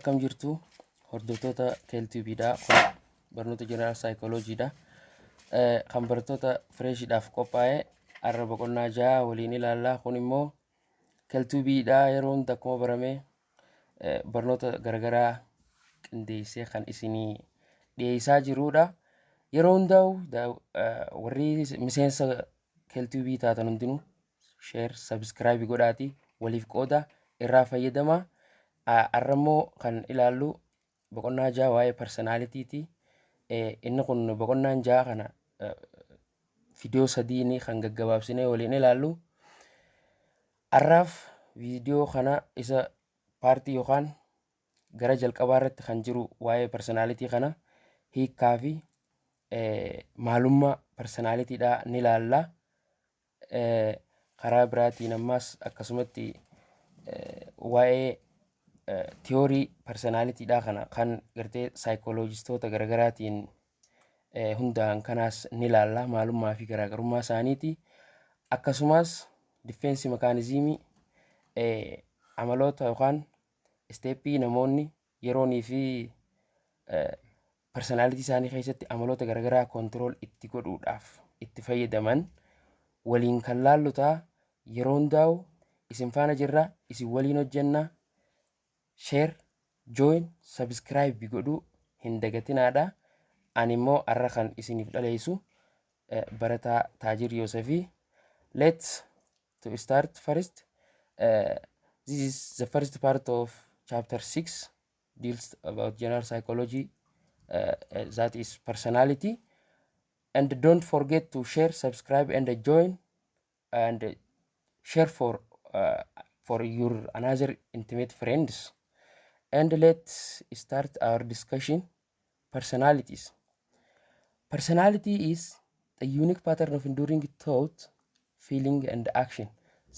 Akkam jirtu, hordoftoota KLTVdha. Kun barnoota general psychologydha. Kan barattoota freshiidhaaf qophaa'e har'a boqonnaa 6 waliin ilaalla. Kun immoo KLTVdha. Yeroo hunda akkuma barame barnoota garaagaraa qindeessee kan isinii dhiyeessaa jirudha. Yeroo hundaa'u warri miseensa KLTV taatan hundinuu share, subscribe godhaati waliif qooda, irraa fayyadamaa. Har'a immoo kan ilaallu boqonnaa 6, waa'ee personalityti. Inni kun boqonnaan 6 kana viidiyoo sadiin kan gaggabaabsinee waliin ilaallu. Har'aaf viidiyoo kana isa partii yookaan gara jalqabaa irratti kan jiru waa'ee personality kana hiikkaa fi maalummaa personalitydhaa ni ilaalla. Karaa biraatiin ammas akkasumatti waa'ee theory personalitydhaa kana kan gartee saayikooloojistoota garaagaraatiin hundaa'an kanaas ni ilaalla, maalummaa fi garaagarummaa isaaniiti. Akkasumas defense mechanismii, amaloota yookaan steppii namoonni yeroonii fi personality isaanii keessatti amaloota garaagaraa control itti godhuudhaaf itti fayyadaman waliin kan laallu ta'a. Yeroo hundaa'u isin faana jirra, isin waliin hojjenna. Share, join, subscribe godhuu hin dagatinaadha. Ani immoo har'a kan isiniif dhaleessu barataa Taajir Yoosefii. Let's to start first. This is the first part of chapter 6, deals about general psychology, that is personality. And don't forget to share, subscribe and join and share for your another intimate friends. And let's start our discussion. Personalities. Personality is the unique pattern of enduring thought, feeling and action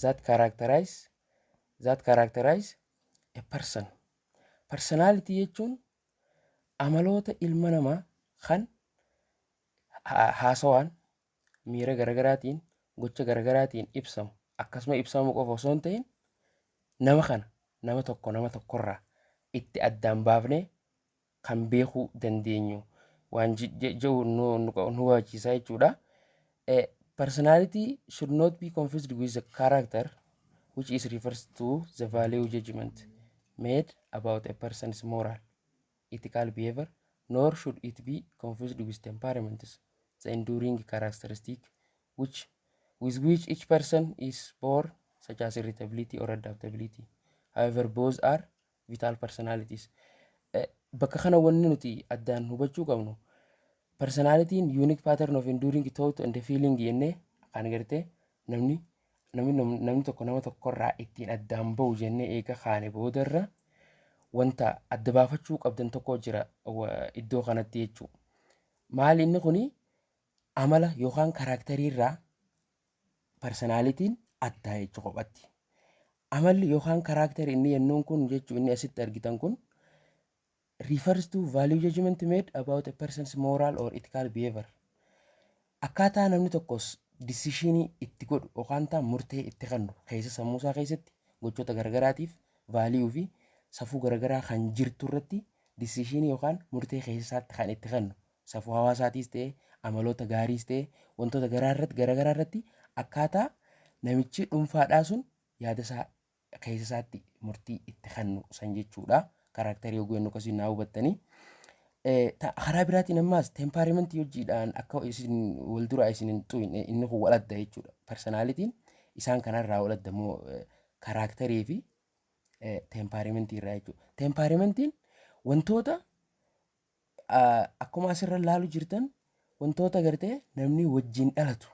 that characterize a person. Personality jechuun amaloota ilma namaa kan haasawaan, miira garagaraatiin, gocha garagaraatiin ibsamu. Akkasuma ibsamuu qofa osoo hin ta'in, nama kana nama tokko nama tokkorraa itti addaan baafnee kan beekuu dandeenyu waan jedhu nu hubachiisa jechuudha. Personality should not be confused with the character, which is refers to the value judgment made about a person's moral, ethical behavior, nor should it be confused with temperaments, the enduring characteristic which with which each person is born, such as irritability or adaptability. However, both are vital personalities. Bakka kana wanni nuti addaan hubachuu qabnu, personalityn unique pattern of enduring thought and feeling jennee kan gartee namni tokko nama tokkorraa ittiin addaan bahu jennee eega kaane boodarra, wanta adda baafachuu qabdan tokko jira iddoo kanatti jechuudha. Maali inni kuni? Amala yookaan characteriirraa personalityn addaa jechuu kophatti. Amalli yookaan character inni jennuun kun jechuu, inni asitti argitan kun, refers to value judgment made about a person's moral or ethical behavior. Akkaataa namni tokkos decisionii itti godhu yookaan ta'an murtee itti kennu keessa sammuu isaa keessatti gochoota garagaraatiif value fi safuu garagaraa kan jirtu irratti decisionii yookaan murtee keessa isaatti kan itti kennu, safuu hawaasaatiis ta'e, amaloota gaariis ta'e, wantoota garagaraa irratti akkaataa namichi dhuunfaadhaa sun yaada isaa keessa isaatti murtii itti kennu san jechuudha. Characterii yogguu jennu akkasii naa hubattanii. Karaa biraatiin ammaas temperamentii hojiidhaan akka isin wal dura isin hin xuqne, inni kun wal adda jechuudha. Personalityn isaan kanarraa wal adda moo characterii fi temperamentii irraa jechuudha. Temperamentiin wantoota akkuma asirra ilaalu jirtan, wantoota gartee namni wajjin dhalatu.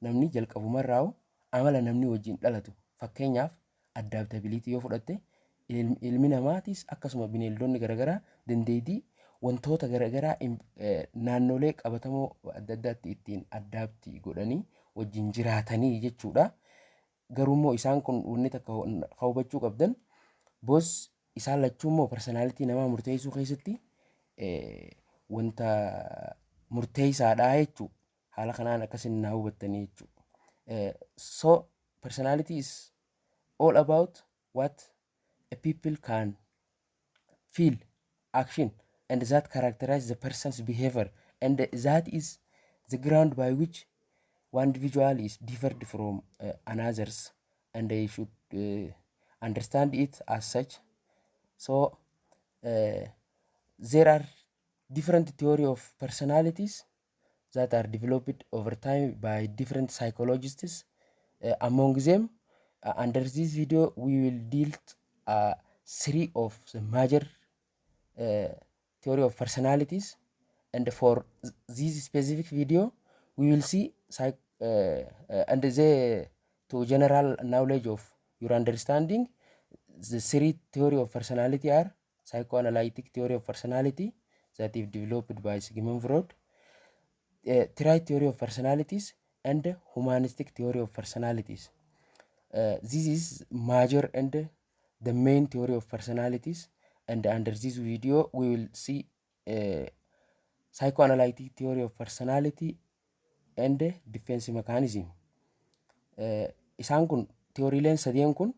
Namni jalqabumarraa amala namni wajjin dhalatu. Fakkeenyaaf, adaptability yoo fudhatte, ilmi namaatis akkasuma bineeldonni garaagaraa dandeettii wantoota garaagaraa naannolee qabatamoo adda addaatti ittiin adapt godhanii wajjin jiraatanii jechuudha. Garuu immoo isaan kun wanni takka hubachuu qabdan, both isaan lachuu immoo personality namaa murteessuu keessatti wanta murteessaadha jechuudha. Haala kanaan akkasin naa hubattanii jechuudha. So personality is all about what a people can feel, action and that characterize the person's behavior, and that is the ground by which one individual is differed from another's, and they should understand it as such. So there are different theory of personalities that are developed over time by different psychologists. Among them, under this video, we will deal three of the major theory of personalities, and for this specific video, we will see and the to general knowledge of your understanding, the three theory of personality are psychoanalytic theory of personality that is developed by Sigmund Freud, trait theory of personalities, and humanistic theory of personalities. This is major and the main theory of personalities, and under this video we will see psychoanalytic theory of personality and defense mechanism. Isaan kun teoriileen sadeen kun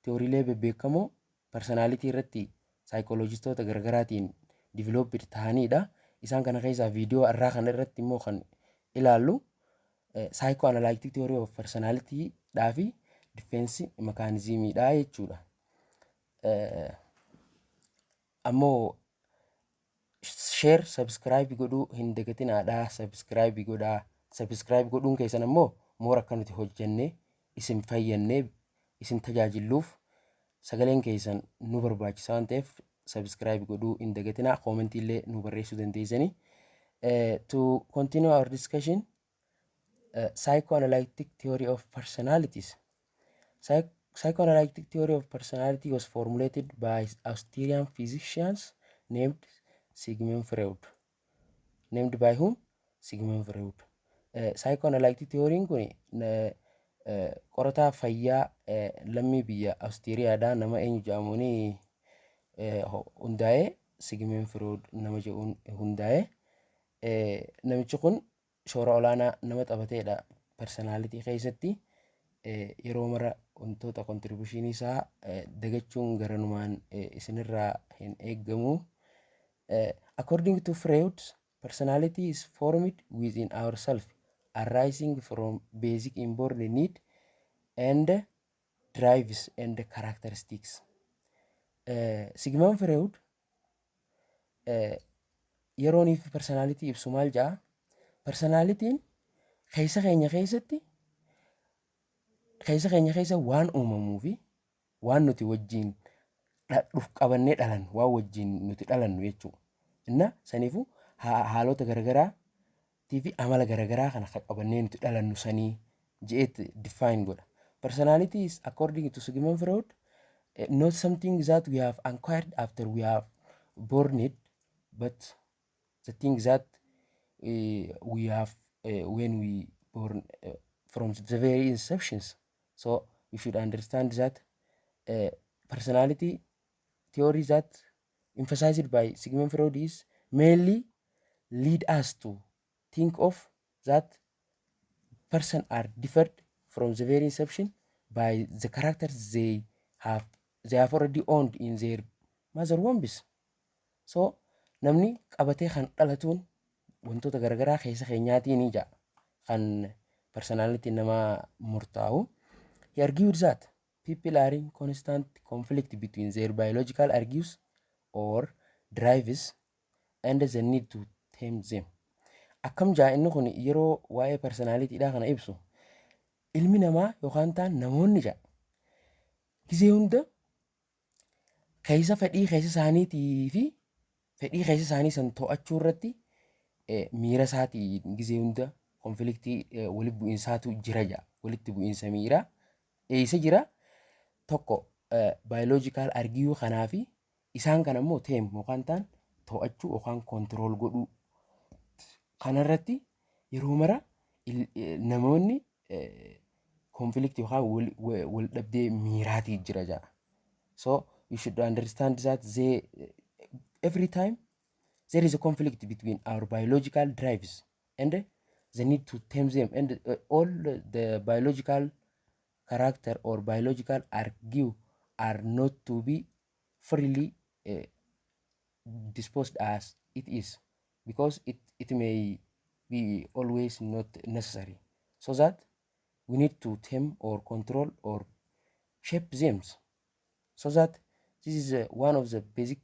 teoriilee bebbeekamoo personality irratti saayikolojistoota garaagaraatiin developed ta'anidha. Isaan kana keessaa viidiyoo irraa kana irratti immoo kan ilaallu psychoanalytic theory of personality dhaa fi defense mechanismidha jechuudha. Ammoo share, subscribe godhuu hin dagatinaadha. Subscribe godhaa. Subscribe godhuun keessan ammoo moora akka nuti hojjennee isin fayyannee isin tajaajilluuf sagaleen keessan nu barbaachisa waan ta'eef subscribe godhuu hin dagatinaa. Koomentii illee nu barreessuu dandeessanii. To continue our discussion, psychoanalytic theory of personalities. Psychoanalytic theory of personality was formulated by Austrian physicians named Sigmund Freud. Named by whom? Sigmund Freud. Psychoanalytic theory kun qorataa fayyaa lammii biyya Awustiriyaadhaa nama eenyu jedhamuun hundaa'e? Sigmund Freud nama jedhuun hundaa'e. Namichi kun shoora olaanaa nama taphateedha personality keessatti. Yeroo mara wantoota contribution isaa dagachuun garanumaan isinirraa hin eeggamu. According to Freud, personality is formed within ourselves, arising from basic inborn need and drives and characteristics. Sigmund Freud yerooniif personality ibsu maal jedha? Personalityn keessa keenya keessatti, keessa keenya keessa waan uumamuu fi waan nuti wajjin dhuf qabannee dhalannu, waan wajjin nuti dhalannu jechuudha. Inna saniifuu haalota garaagaraatii fi amala garaagaraa kana kan qabannee nuti dhalannu sanii je'eetti define godha. Personality is, according to Sigmund Freud, not something that we have acquired after we have born it, but the thing that we have when we born from the very inceptions. So you should understand that personality theory that emphasized by Sigmund Freud is mainly lead us to think of that person are differed from the very inception by the characters they have already owned in their mother wombs. So namni qabatee kan dhalatuun wantoota garaagaraa keessa keenyaatiin ni ja'a kan personality namaa murtaa'u. He argued that people are in constant conflict between their biological urges or drives and the need to tame them. Akkam jaa inni kun yeroo waa'ee personalitydhaa kana ibsu, ilmi namaa yookaan ta'an namoonni ja'a gizee hunda keessa fedhii keessa isaaniitii fi fedhii keessa isaanii san to'achuu irratti miira isaatii gizee hunda conflictii, walitti bu'iinsaatu jira ja'a. Walitti bu'iinsa miiraa eessa jira? Tokko biological urge kanaa fi isaan kana immoo tame yookaan ta'an to'achuu yookaan control godhuu kanarratti yeroo mara namoonni conflictii yookaan wal dhabdee miiraatii jira ja'a. So you should understand that they every time there is a conflict between our biological drives and the need to tame them, and all the biological character or biological urge are not to be freely disposed as it is because it may be always not necessary. So that we need to tame or control or shape them. So that this is one of the basic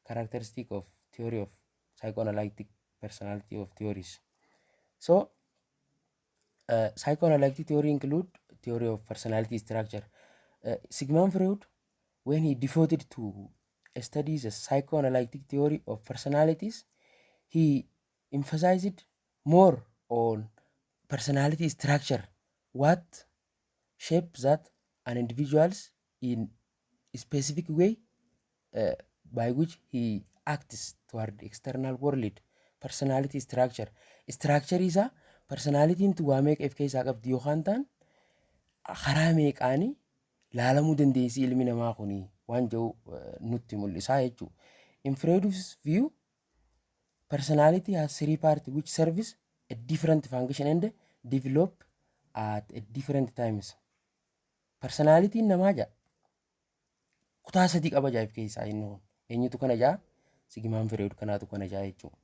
characteristic of theory of psychoanalytic personality of theories. So psychoanalytic theory include theory of personality structure. Sigmund Freud, when he devoted to study the psychoanalytic theory of personalities, he emphasized more on personality structure, what shape that an individuals in a specific way by which he acts toward external world. Personality structure. Structure isaa personalityn tu waa meeqa of keessaa qabdi yookaan ta'an karaa meeqaanii laalamuu dandeessi ilmi namaa kuni waan jedhu nutti mul'isaa jechuudha. In Freud's view, personality has three parts which serves a different function and develop at a different times. Personalityn namaa jaa kutaa sadii qaba jaa of keessaa. Inni kun eenyutu kana jaa? Sigmund Freud kanaatu kana jaa jechuudha.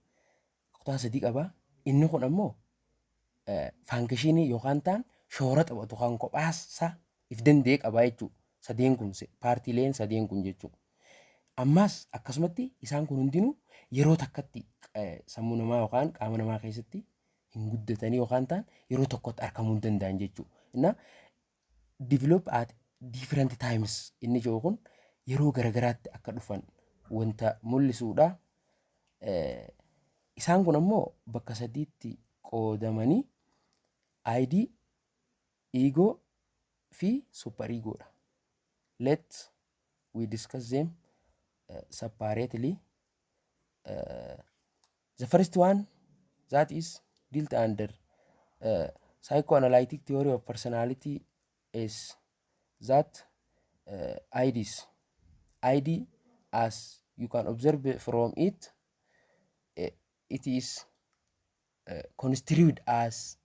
Kutaa sadii qaba. Inni kun ammoo functionii yookaan ta'an shoora taphatu kan kophaasa if danda'e qaba jechuudha. Sadeen kun, partiileen sadeen kun jechuudha. Ammas akkasumatti isaan kun hundinuu yeroo takkatti sammuu namaa yookaan qaama namaa keessatti hin guddatanii yookaan ta'an yeroo tokkotti argamuu hin danda'an jechuudha. Inna develop at different times inni jiru kun yeroo garagaraatti akka dhufan wanta mul'isuudha. Isaan kun ammoo bakka sadiitti qoodamanii ID, ego fi super egoodha. Let we discuss them separately. The first one that is dealt under psychoanalytic theory of personality is that IDs. ID, as you can observe from it, it is construed as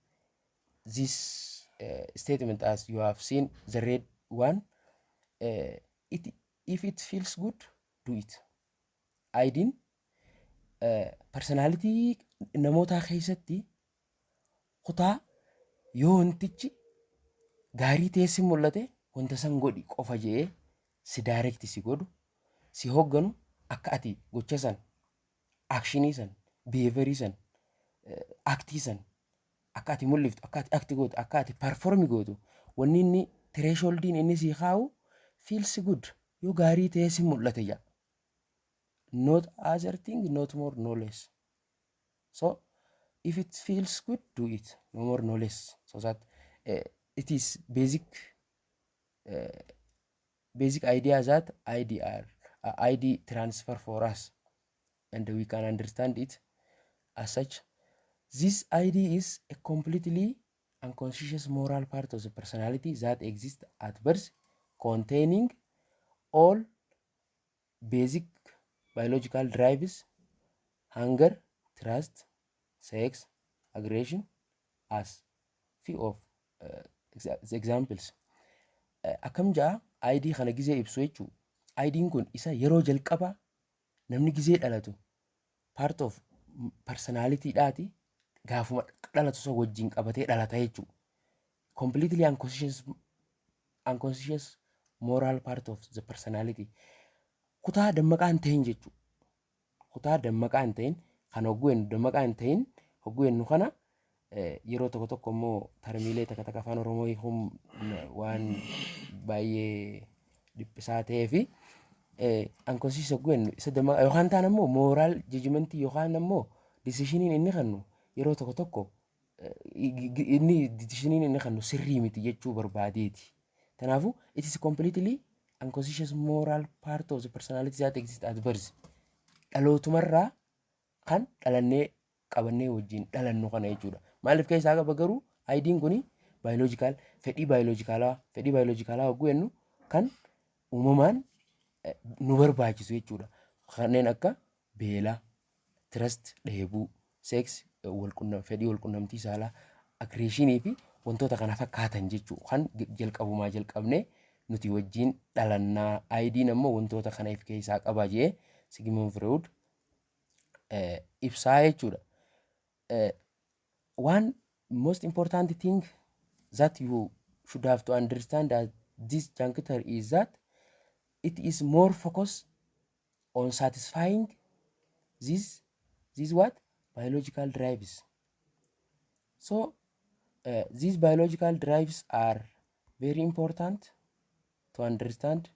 this statement, as you have seen the red one. It if it feels good, do it. ID'n personality namootaa keessatti kutaa yoo wantichi gaarii ta'ee si mul'ate wanta san godhi qofa jedhee si direct si godhu, si hoogganu, akka ati gocha san, actionii san, behaviorii san, actii san akka ati mul'iftu, akka ati act gootu, akka ati perform gootu, wanni inni thresholdiin inni si kaa'u feels good, yoo gaarii ta'ee si mul'ate jedha. Not other thing, not more, no less. So if it feels good, do it. No more, no less. So that it is basic idea that IDR ID transfer for us and we can understand it as such. This ID is a completely unconscious moral part of the personality that exists at birth, containing all basic biological drives: hunger, thirst, sex, aggression, as few of the examples. Akkam ja'a ID kana gizee ibsu jechuu? ID'n kun isa yeroo jalqaba namni gizee dhalatu part of personality dhaati, gaafuma dhalatu isa wajjin qabatee dhalata jechuu. Completely unconscious moral part of the personality. Kutaa dammaqaa hin ta'in jechuu. Kutaa dammaqaa hin ta'in kan hogguu jennu, dammaqaa hin ta'in hogguu jennu kana yeroo tokko tokko immoo termiilee takka takka afaan Oromoo hiikuun waan baay'ee dhiphisaa ta'ee fi unconscious hogguu jennu isa dammaqaa yookaan ta'an ammoo moral judgmentii yookaan ammoo decisioniin inni kennu yeroo tokko tokko inni decisioniin inni kennu sirrii miti jechuu barbaadeeti. Kanaafuu it is completely unconscious moral part of the personality that exists at birth. Dhalootumarraa kan dhalannee qabannee wajjin dhalannu kana jechuudha. Maaliif keessaa qaba garuu ID'n kuni? Biological, fedhii biologicalaa. Fedhii biologicalaa hogguu jennu kan uumamaan nu barbaachisu jechuudha. Kanneen akka beelaa, thirst dheebuu, sex fedhii walqunnamtii saalaa, aggressionii fi wantoota kana fakkaatan jechuudha. Kan jalqabumaa jalqabnee nuti wajjin dhalannaa. ID'n ammoo wantoota kana of keessaa qaba jee Sigmund Freud ibsaa jechuudha. One most important thing that you should have to understand at this juncture is that it is more focused on satisfying this what, biological drives. So these biological drives are very important to understand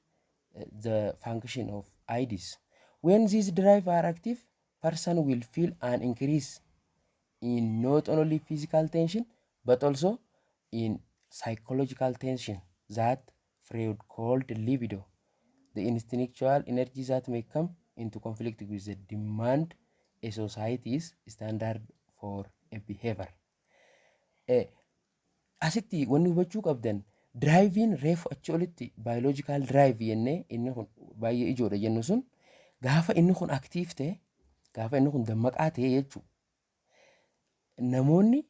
the function of IDs. When these drives are active, person will feel an increase in not only physical tension but also in psychological tension that Freud called libido, the instinctual energy that may come into conflict with the demand a society's standard for a behavior. Asitti wanni hubachuu qabdan, driveiin reefu achi olitti biological drive jennee inni kun baay'ee ijoodha jennu sun, gaafa inni kun active ta'e, gaafa inni kun dammaqaa ta'e jechuudha. Namoonni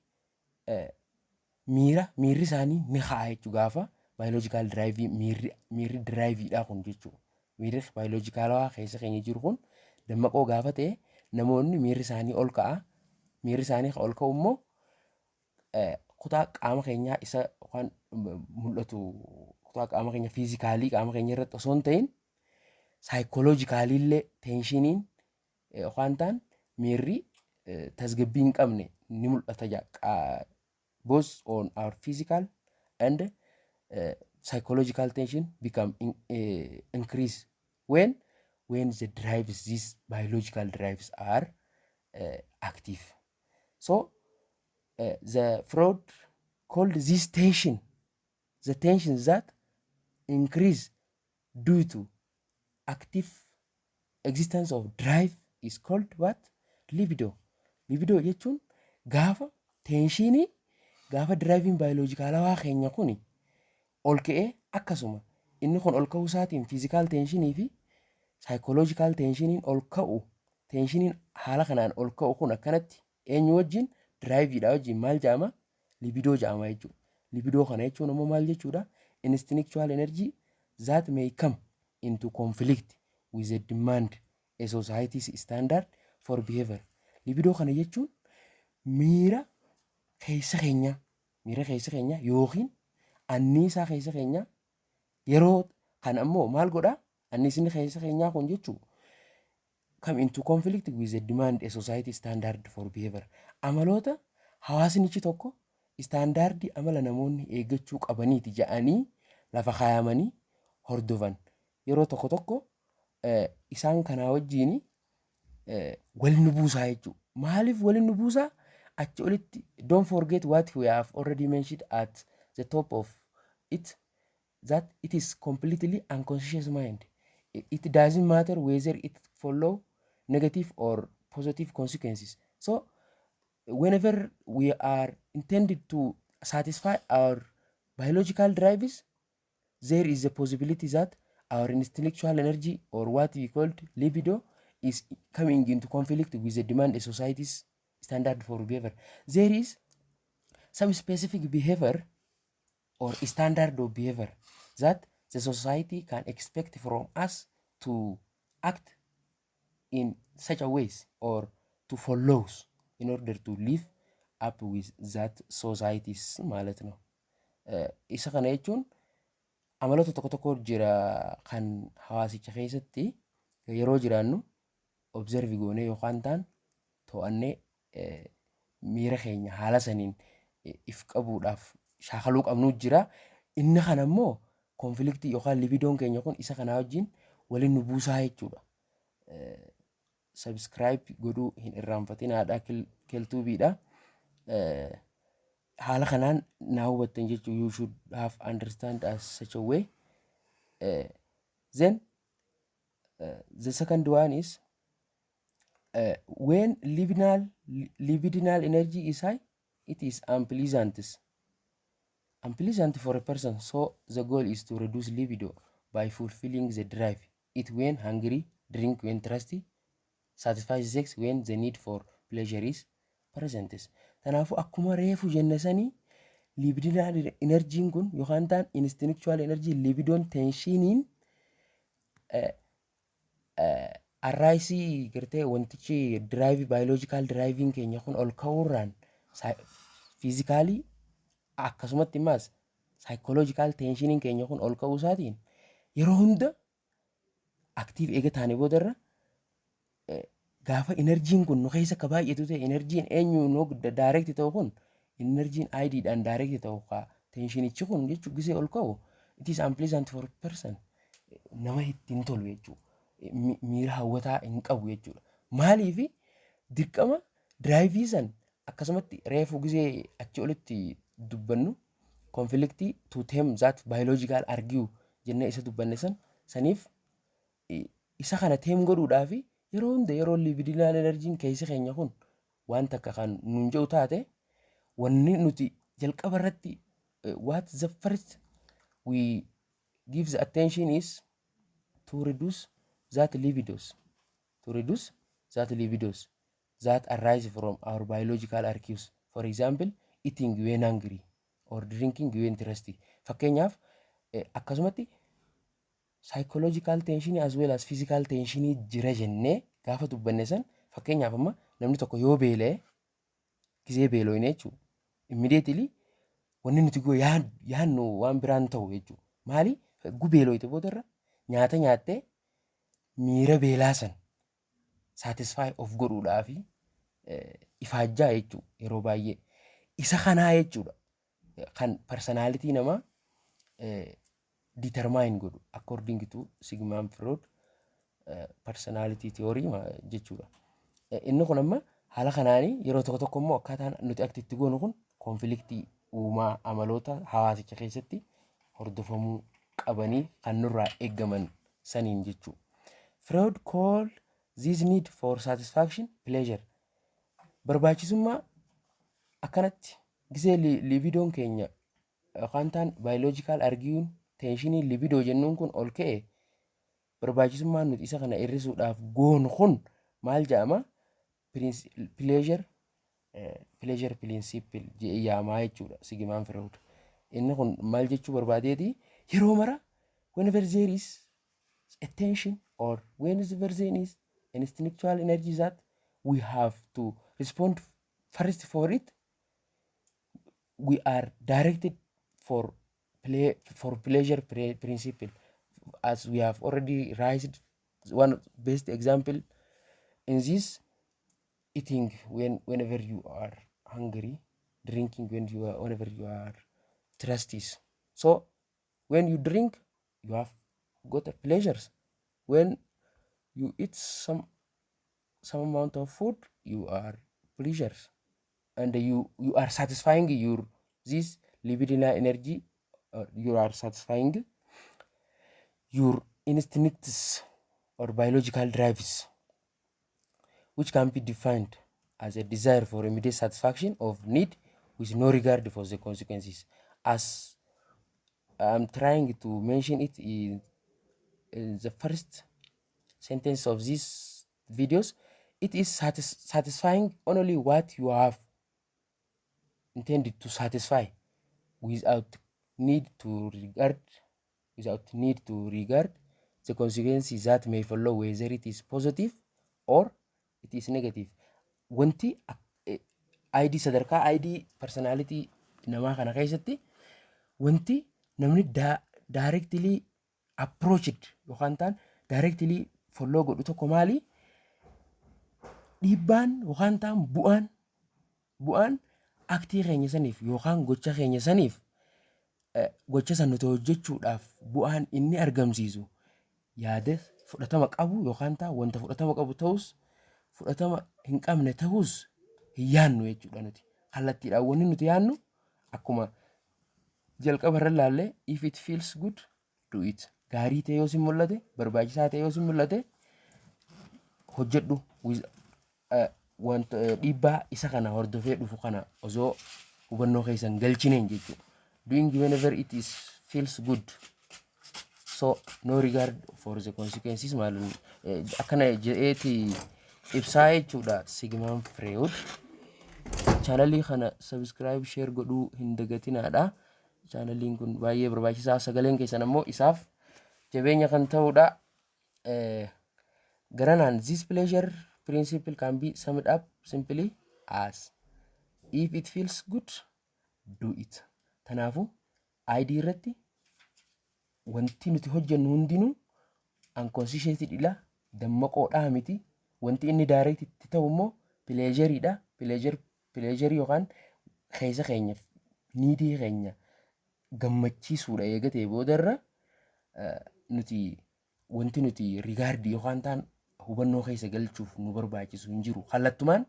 miirri isaanii ni ka'a jechuudha gaafa biological drive, miirri driveiidha kun jechuudha. Miirri biologicalawaa keessa keenya jiru kun dammaqoo gaafa ta'e, namoonni miirri isaanii ol ka'a. Miirri isaanii ol ka'u immoo kutaa qaama keenyaa isa waan mul'atu, kutaa qaama keenya physicalii qaama keenya irratti osoo hin ta'in, psychologicalillee tensioniin waan ta'an, miirri tasgabbii hin qabne ni mul'ata, both on our physical and psychological tension become increase when the drives, these biological drives, are active. So the Freud called this tension, the tension that increase due to active existence of drive, is called what? Libido. Libido jechuun gaafa tensionii, gaafa driveiin biologicalawaa keenya kun ol ka'ee, akkasuma inni kun ol ka'uu isaatiin physical tensionii fi psychological tensioniin ol ka'u, tensioniin haala kanaan ol ka'u kun akkanatti eenyu wajjin, driveiidha wajjin maal jedhama? Libido jedhama jechuudha. Libido kana jechuun immoo maal jechuudha? Instinctual energy that may come into conflict with the demand a society's standard for behavior. Libido kana jechuun miira keessa keenyaa, miira keessa keenyaa yookiin anniisaa keessa keenyaa. Yeroo kana ammoo maal godhaa? Anniisni keessa keenyaa kun jechuun come into conflict with the demand a society standard for behavior. Amaloota hawaasnichi tokko standardii amala namoonni eeggachuu qabaniiti jedhanii lafa kaayamanii hordofan yeroo tokko tokko isaan kanaa wajjin wal nu buusaa jechuudha. Maaliif waliin nu buusaa? Achi olitti, don't forget what we have already mentioned at the top of it, that it is completely unconscious mind. It doesn't matter whether it follow negative or positive consequences. So whenever we are intended to satisfy our biological drives, there is a possibility that our intellectual energy, or what we called libido, is coming into conflict with the demand a society's standard for behavior. There is some specific behavior or standard of behavior that the society can expect from us to act in such a ways or to follow in order to live up with that societies ማለት ነው። Isa kana jechuun amaloota tokko tokko jira kan hawaasicha keessatti yeroo jiraannu observe goonee yookaan ta'an to'annee miira keenya haala saniin if qabuudhaaf shaakaluu qabnu jira. Inni kana immoo conflictii yookaan libidoon keenya kun isa kanaa wajjin waliin nu buusaa jechuudha. Subscribe godhuu hin irraanfatinaadha, keltuubiidha. Haala kanaan naa hubattan jechuun, you should have understand as such a way. Then the second one is when libidinal energy is high, it is unpleasant for a person. So the goal is to reduce libido by fulfilling the drive. Eat when hungry, drink when thirsty, satisfy sex when the need for pleasure is present. Kanaafuu akkuma reefu jenne sanii, libidinal energyiin kun yookaan ta'an instinctual energy libidoon tensioniin Arise gartee wantichi drive, biological driving keenya kun ol ka'uurraan physically, akkasumatti immaas psychological tensioniin keenya kun ol ka'uu isaatiin yeroo hunda active eega taane boodarra, gaafa energyn kun nu keessa akka baay'atu ta'e, energyn eenyu nu direct ta'u kun, energyn IDdhaan direct ta'u ka tensionichi kun jechuun gisee ol ka'u, it is unpleasant for person, nama ittiin tolu jechuudha. Miira hawwataa hin qabu jechuudha. Maaliifi? Dirqama drive san akkasumatti reefu gisee achi olitti dubbannu, conflict to tame that biological urge jennee isa dubbanne san saniif, isa kana tame godhuudhaaf yeroo hunda yeroo libidinal energyn keessi keenya kun waan takka kan nuun jedhu taate, wanni nuti jalqaba irratti, what the first we give the attention is to reduce that libidos, to reduce that libidos that arise from our biological urges. For example, eating when hungry or drinking when thirsty. Fakkeenyaaf, akkasumatti psychological tension as well as physical tension jira jennee gaafa dubbanne san, fakkeenyaaf amma namni tokko yoo beela'e, gisee beelooyne jechuudha. Immediately wanni nuti yaadnu waan biraan ta'u jechuudha. Maali? Beelooyte boodarra nyaata nyaattee miira beelaa san satisfy of godhuudhaafi ifaajjaa jechuudha yeroo baay'ee. Isa kanaa jechuudha kan personality namaa determine godhu according to Sigmund Freud personality theory jechuudha. Inni kun amma haala kanaanii yeroo tokko tokko immoo akkaataan nuti act itti goonu kun conflict uumaa amaloota hawaasicha keessatti hordofamuu qabanii kan nurraa eeggaman saniin jechuudha. Freud called this need for satisfaction pleasure. Barbaachisummaa akkanatti gisee libidoon keenya yookaan taan biological urgeuun tension libido jennuun kun ol ka'e, barbaachisummaan nuti isa kana hir'isuudhaaf goonu kun maal jedhama? Pleasure principle jedhee yaamaa jechuudha Sigmund Freud. Inni kun maal jechuu barbaadeeti? Yeroo mara whenever there is a tension or whenever there is instinctual energy that we have to respond first for it, we are directed for play for pleasure principle, as we have already raised one best example in this: eating whenever you are hungry, drinking whenever you are thirsty. So when you drink, you have got a pleasures. When you eat some amount of food, you are pleasures and you are satisfying your this libidinal energy, you are satisfying your instincts or biological drives, which can be defined as a desire for immediate satisfaction of need with no regard for the consequences. As I'm trying to mention it in the first sentence of these videos, it is satisfying only what you have intended to satisfy without need to regard the consequences that may follow, whether it is positive or it is negative. Wanti ID, sadarkaa ID personality namaa kana keessatti wanti namni directly approached yookaan ta'an directly follow godhu tokko maali? Dhiibbaan yookaan ta'an bu'aan act keenya saniif yookaan gocha keenya saniif, gocha san nuti hojjechuudhaaf bu'aan inni argamsiisu yaada fudhatama qabu yookaan ta'an wanta fudhatama qabu ta'us fudhatama hin qabne ta'us hin yaannu jechuudha nuti. Kallattiidhaan wanni nuti yaannu akkuma jalqaba irra ilaalle, if it feels good, do it. Gaarii ta'e yoo si mul'ate, barbaachisaa ta'e yoo si mul'ate, hojjedhu, wanta dhiibbaa isa kana hordofee dhufu kana osoo hubannoo keessan galchineen jechuudha. Doing whenever it is feels good. So no regard for the consequences maal akkana jedheeti ibsaa jechuudha Sigmund Freud. Channelii kana subscribe, share godhuu hin dagatinaadha. Channeliin kun baay'ee barbaachisaa, sagaleen keessan ammoo isaaf jabeenya kan ta'udha. Garanaan this pleasure principle can be summed up simply as "If it feels good, do it." Kanaafuu ID irratti wanti nuti hojjennu hundinuu unconsciously dha, dammaqoodhaa miti. Wanti inni direct itti ta'u immoo pleasureidha. Pleasure yookaan keessa keenya, needii keenya gammachiisuudha. Eegatee boodarra nuti wanti nuti regard yookaan ta'an hubannoo keessa galchuuf nu barbaachisu hin jiru. Kallattumaan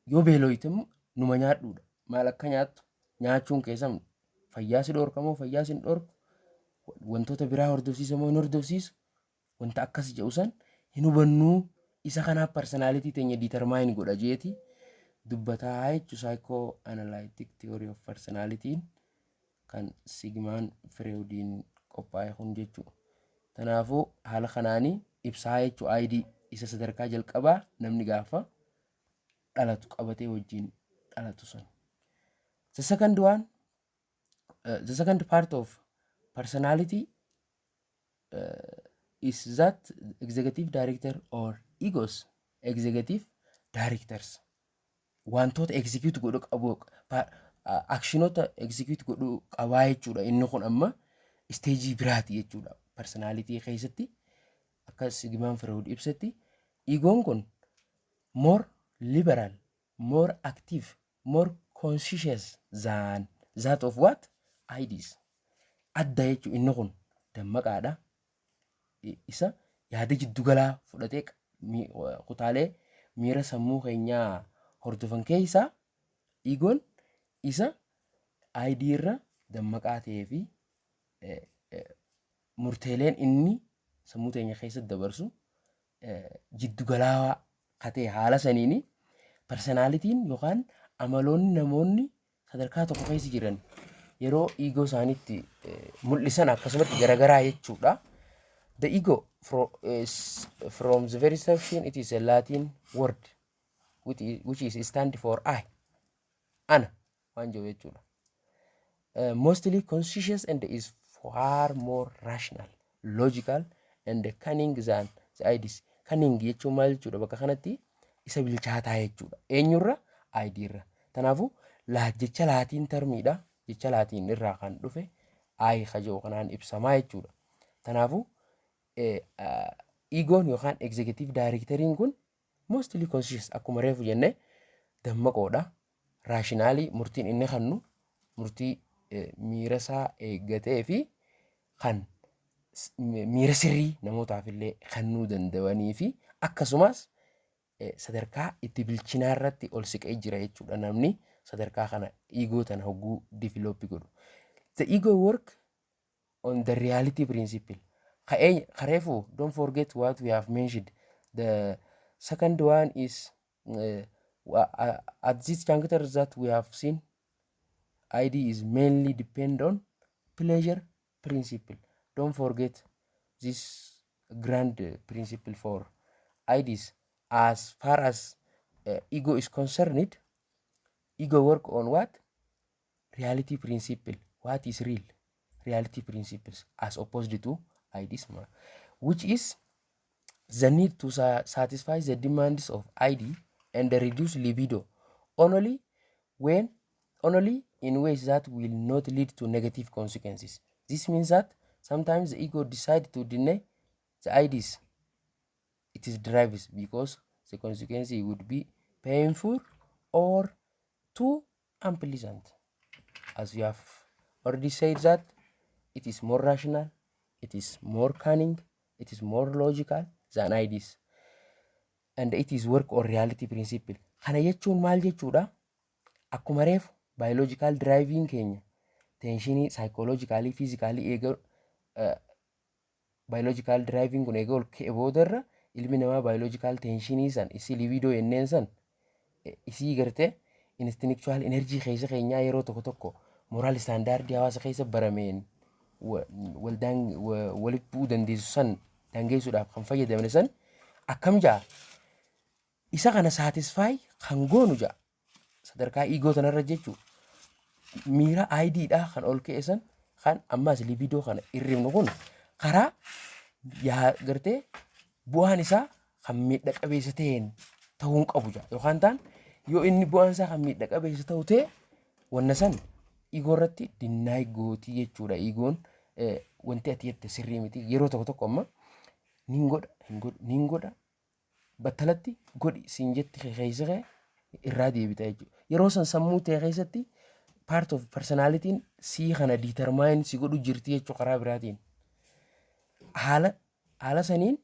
yoo beelooyte numa nyaadhuudha. Maal akka nyaattu, nyaachuun keessan fayyaa si dhorkamoo fayyaa si hin dhorku, wantoota biraa hordofsiisa moo hin hordofsiisu, wanta akkas jedhu san hin hubannuu. Isa kanaaf personality teenya determine godha jeeti dubbataa jechuu psychoanalytic theory of personalityn kan Sigmund Freudiin qophaa'e kun jechuudha. Kanaafuu haala kanaanii ibsaa jechuu ID isa sadarkaa jalqabaa namni gaafa dhalatu qabatee wajjin dhalatu sun. The second one, the second part of personality is that executive director or egos, executive directors, wantoota execute godhu qabu, actionoota execute godhu qabaa jechuudha. Inni kun amma stageii biraati jechuudha. Personality keessatti akka Sigmund Freud ibsetti, egoon kun more liberal, more active, more conscious than that of what? IDs. Adda jechuun inni kun dammaqaadha. Isa yaada jiddugalaa fudhatee kutaalee miira sammuu keenyaa hordofan keessaa egoon isa ID irra dammaqaa ta'ee fi murteeleen inni sammuu teenya keessatti dabarsu jiddugalaa ka ta'e. Haala saniini personalityn yookaan amaloonni namoonni sadarkaa tokko keessa jiran yeroo ego isaaniitti mul'isan akkasumatti garagaraa jechuudha. The ego is from the very section, it is a Latin word which is stand for I. Ana waan jedhu jechuudha. Mostly conscious and is far more rational, logical and cunning than the IDs. Cunning jechuun maal jechuudha? Bakka kanatti isa bilchaataa jechuudha. Eenyurra? ID irra. Kanaafuu jecha Latin termiidha. Jecha Latin irraa kan dhufe I ka jedhu kanaan ibsamaa jechuudha. Kanaafuu egoon yookaan executive directoriin kun mostly conscious, akkuma reefu jenne, dammaqoodha. Rationalii murtiin inni kennu murtii miira isaa eeggatee fi kan miira sirrii namootaaf illee kennuu danda'anii fi akkasumas sadarkaa itti bilchinaa irratti ol siqee jira jechuudha namni sadarkaa kana ego tana hogguu develop godhu. The ego work on the reality principle. Kareefu, don't forget what we have mentioned. The second one is at this juncture that we have seen, ID is mainly depend on pleasure principle. Don't forget this grand principle for IDs. As far as ego is concerned, ego work on what? Reality principle. What is real? Reality principles as opposed to IDs, which is the need to satisfy the demands of ID and reduce libido only in ways that will not lead to negative consequences. This means that sometimes the ego decide to deny the IDs it is drives because the consequence would be painful or too unpleasant. As we have already said that it is more rational, it is more cunning, it is more logical than IDs. And it is work on reality principle. Kana jechuun maal jechuudha? Akkuma reefu biological driving keenya tensionii psychologicalii physicalii eega biological driving kun eega ol ka'e boodarra ilmi namaa biological tensionii san, isii libido jenneen san, isii gartee instinctual energy keessa keenyaa yeroo tokko tokko moral standardii hawaasa keessa barameen waldaan walitti bu'uu dandeessu san daangeessuudhaaf kan fayyadamne san akkam ja'a, isa kana satisfy kan goonu ja'a sadarkaa ego tanarra jechuu miira IDdha kan ol ka'e san, kan ammas libido kana hirribnu kun karaa yaa gartee bu'aan isaa Kan miidha qabeessa ta'een ta'uu hin qabu jaa. Yookaan ta'an yoo inni bu'aan isaa kan miidha qabeessa ta'u ta'e, wanna san ego irratti deny gootii jechuudha. Egoon wanti ati jette sirrii miti. Yeroo tokko tokko amma nin godha, hin godhu, nin godha, battalatti godhi siin jetti, keessa kee irraa deebita jechuudha. Yeroo san sammuu ta'e keessatti part of personalityn sii kana determine si godhu jirti jechuudha karaa biraatiin. Haala saniin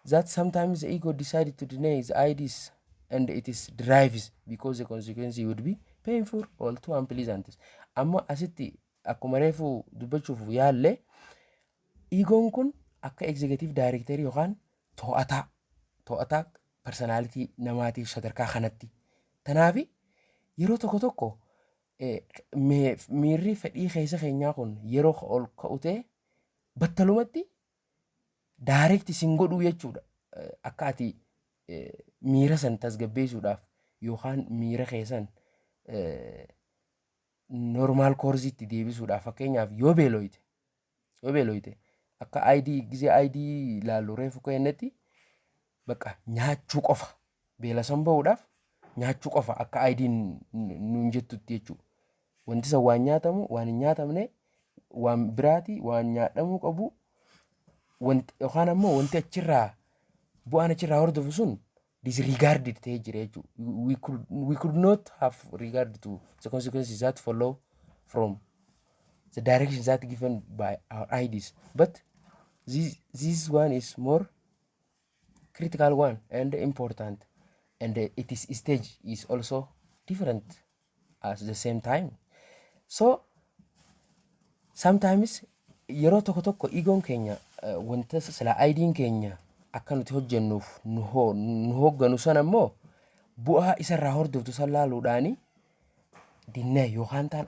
that sometimes the ego decided to deny his IDs and it is drives because the consequence would be painful or too unpleasant. Amma asitti akkuma reefu dubbachuuf yaalle, egoon kun akka executive director yookaan to'ataa personality namaatiif sadarkaa kanatti. Tanaafi yeroo tokko tokko miirri fedhii keessa keenyaa kun yeroo ol ka'u ta'e, battalumatti direct sin godhuu jechuudha. Akka ati miira san tasgabbeessuudhaaf yookaan miira keessan normal courseitti deebisuudhaaf, fakkeenyaaf yoo beelooyte, akka ID gizee ID ilaallu reefu kennetti, bakka nyaachuu qofa, beela san bahuudhaaf nyaachuu qofa akka IDn nuun jettutti jechuudha. Wanti san waan nyaatamu, waan hin nyaatamne, waan biraati, waan nyaadhamuu qabu wanti yookaan ammoo wanti achirraa bu'aan achirraa hordofu sun disregarded ta'ee jira jechuudha. We could not have regard to the consequences that follow from the directions that given by our IDs. But this one is more critical one and important, and it is stage is also different at the same time. So sometimes yeroo tokko tokko egoon keenya wanta sila IDn keenya akka nuti hojjennuuf nu hoogganu sana immoo bu'aa isarraa hordoftu san laaluudhaani deny yookaan ta'an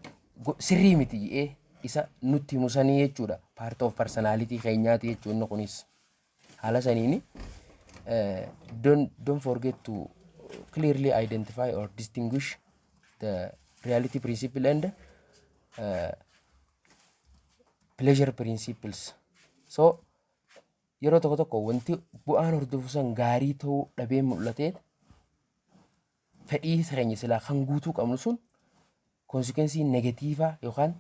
sirrii miti jedhee isa nutti himu sanii jechuudha. Part of personality keenyaati jechuudha inni kunis. Haala saniini don't forget to clearly identify or distinguish the reality principle and pleasure principles. So yeroo tokko tokko wanti bu'aan hordofu san gaarii ta'uu dhabee mul'atee, fedhii keenya silaa kan guutuu qabnu sun consequence negative yookaan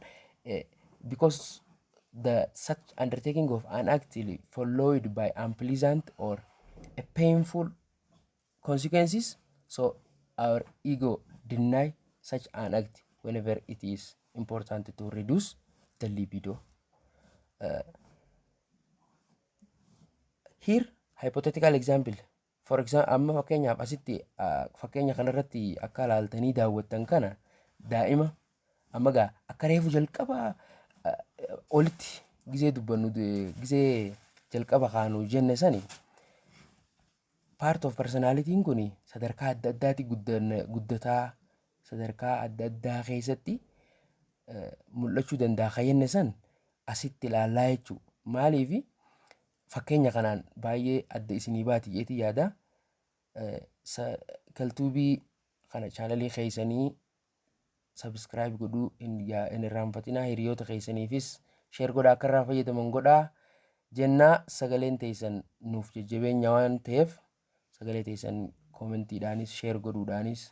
because the such undertaking of an act followed by unpleasant or a painful consequences, so our ego deny such an act whenever it is important to reduce the libido. Here hypothetical example, for example, amma fakkeenyaaf asitti fakkeenya kanarratti akka ilaaltanii daawwattan kana, daa'ima amma gaa akka reefu jalqaba olitti gizee dubbannu, gizee jalqaba kaanu jenne sani, part of personalityn kun sadarkaa adda addaatti guddataa, sadarkaa adda addaa keessatti mul'achuu danda'a kan jenne san asitti ilaallaa jechuudha. Maaliifi fakkeenya kanaan baay'ee adda isinii baati jeetii yaada. Kaltuubii kana channelii keessanii subscribe godhuu hin irraanfatinaa, hiriyoota keessaniifis share godhaa, akka irraa fayyadaman godhaa jennaa. Sagaleen teessan nuuf jajjabeenya waan ta'eef, sagalee teessan commentiidhaanis, share godhuudhaanis,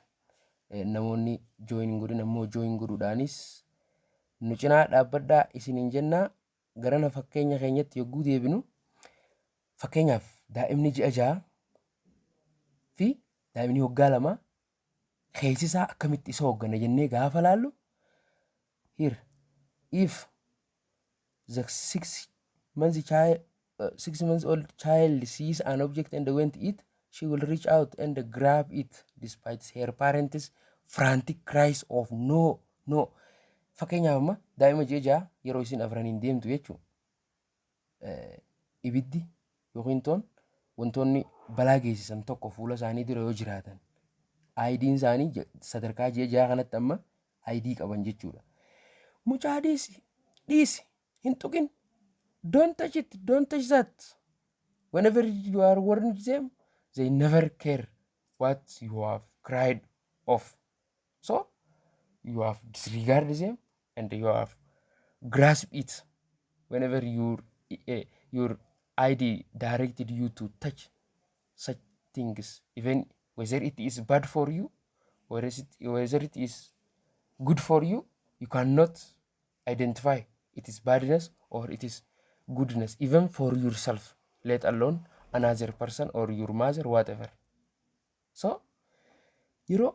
namoonni join hin godhin ammoo join godhuudhaanis nu cinaa dhaabbadhaa isiniin jennaa. Garana fakkeenya keenyatti yogguu deebinu, fakkeenyaaf daa'imni ji'a 6 fi daa'imni waggaa 2 keessi isaa akkamitti isa hooggana jennee gaafa laallu, here if the 6 months child, 6 months old child sees an object and went it, she will reach out and grab it despite her parents' frantic cries of "No, no." Fakkeenyaaf amma daa'ima ji'a 6 yeroo isin afraniin deemtu jechuudha. Ibiddi yookiin toon wantoonni balaa geessisan tokko fuula isaanii dura yoo jiraatan, IDn isaanii sadarkaa ji'a 6 kanatti amma ID qaban jechuudha. "Mucaa, dhiisi, dhiisi, hin tuqin, don't touch it, don't touch that." Whenever you are warning them, they never care what you have cried off. So you have disregarded them and you have grasped it whenever your ID directed you to touch such things, even whether it is bad for you, whether it is good for you, you cannot identify it is badness or it is goodness, even for yourself, let alone another person or your mother, whatever. So yeroo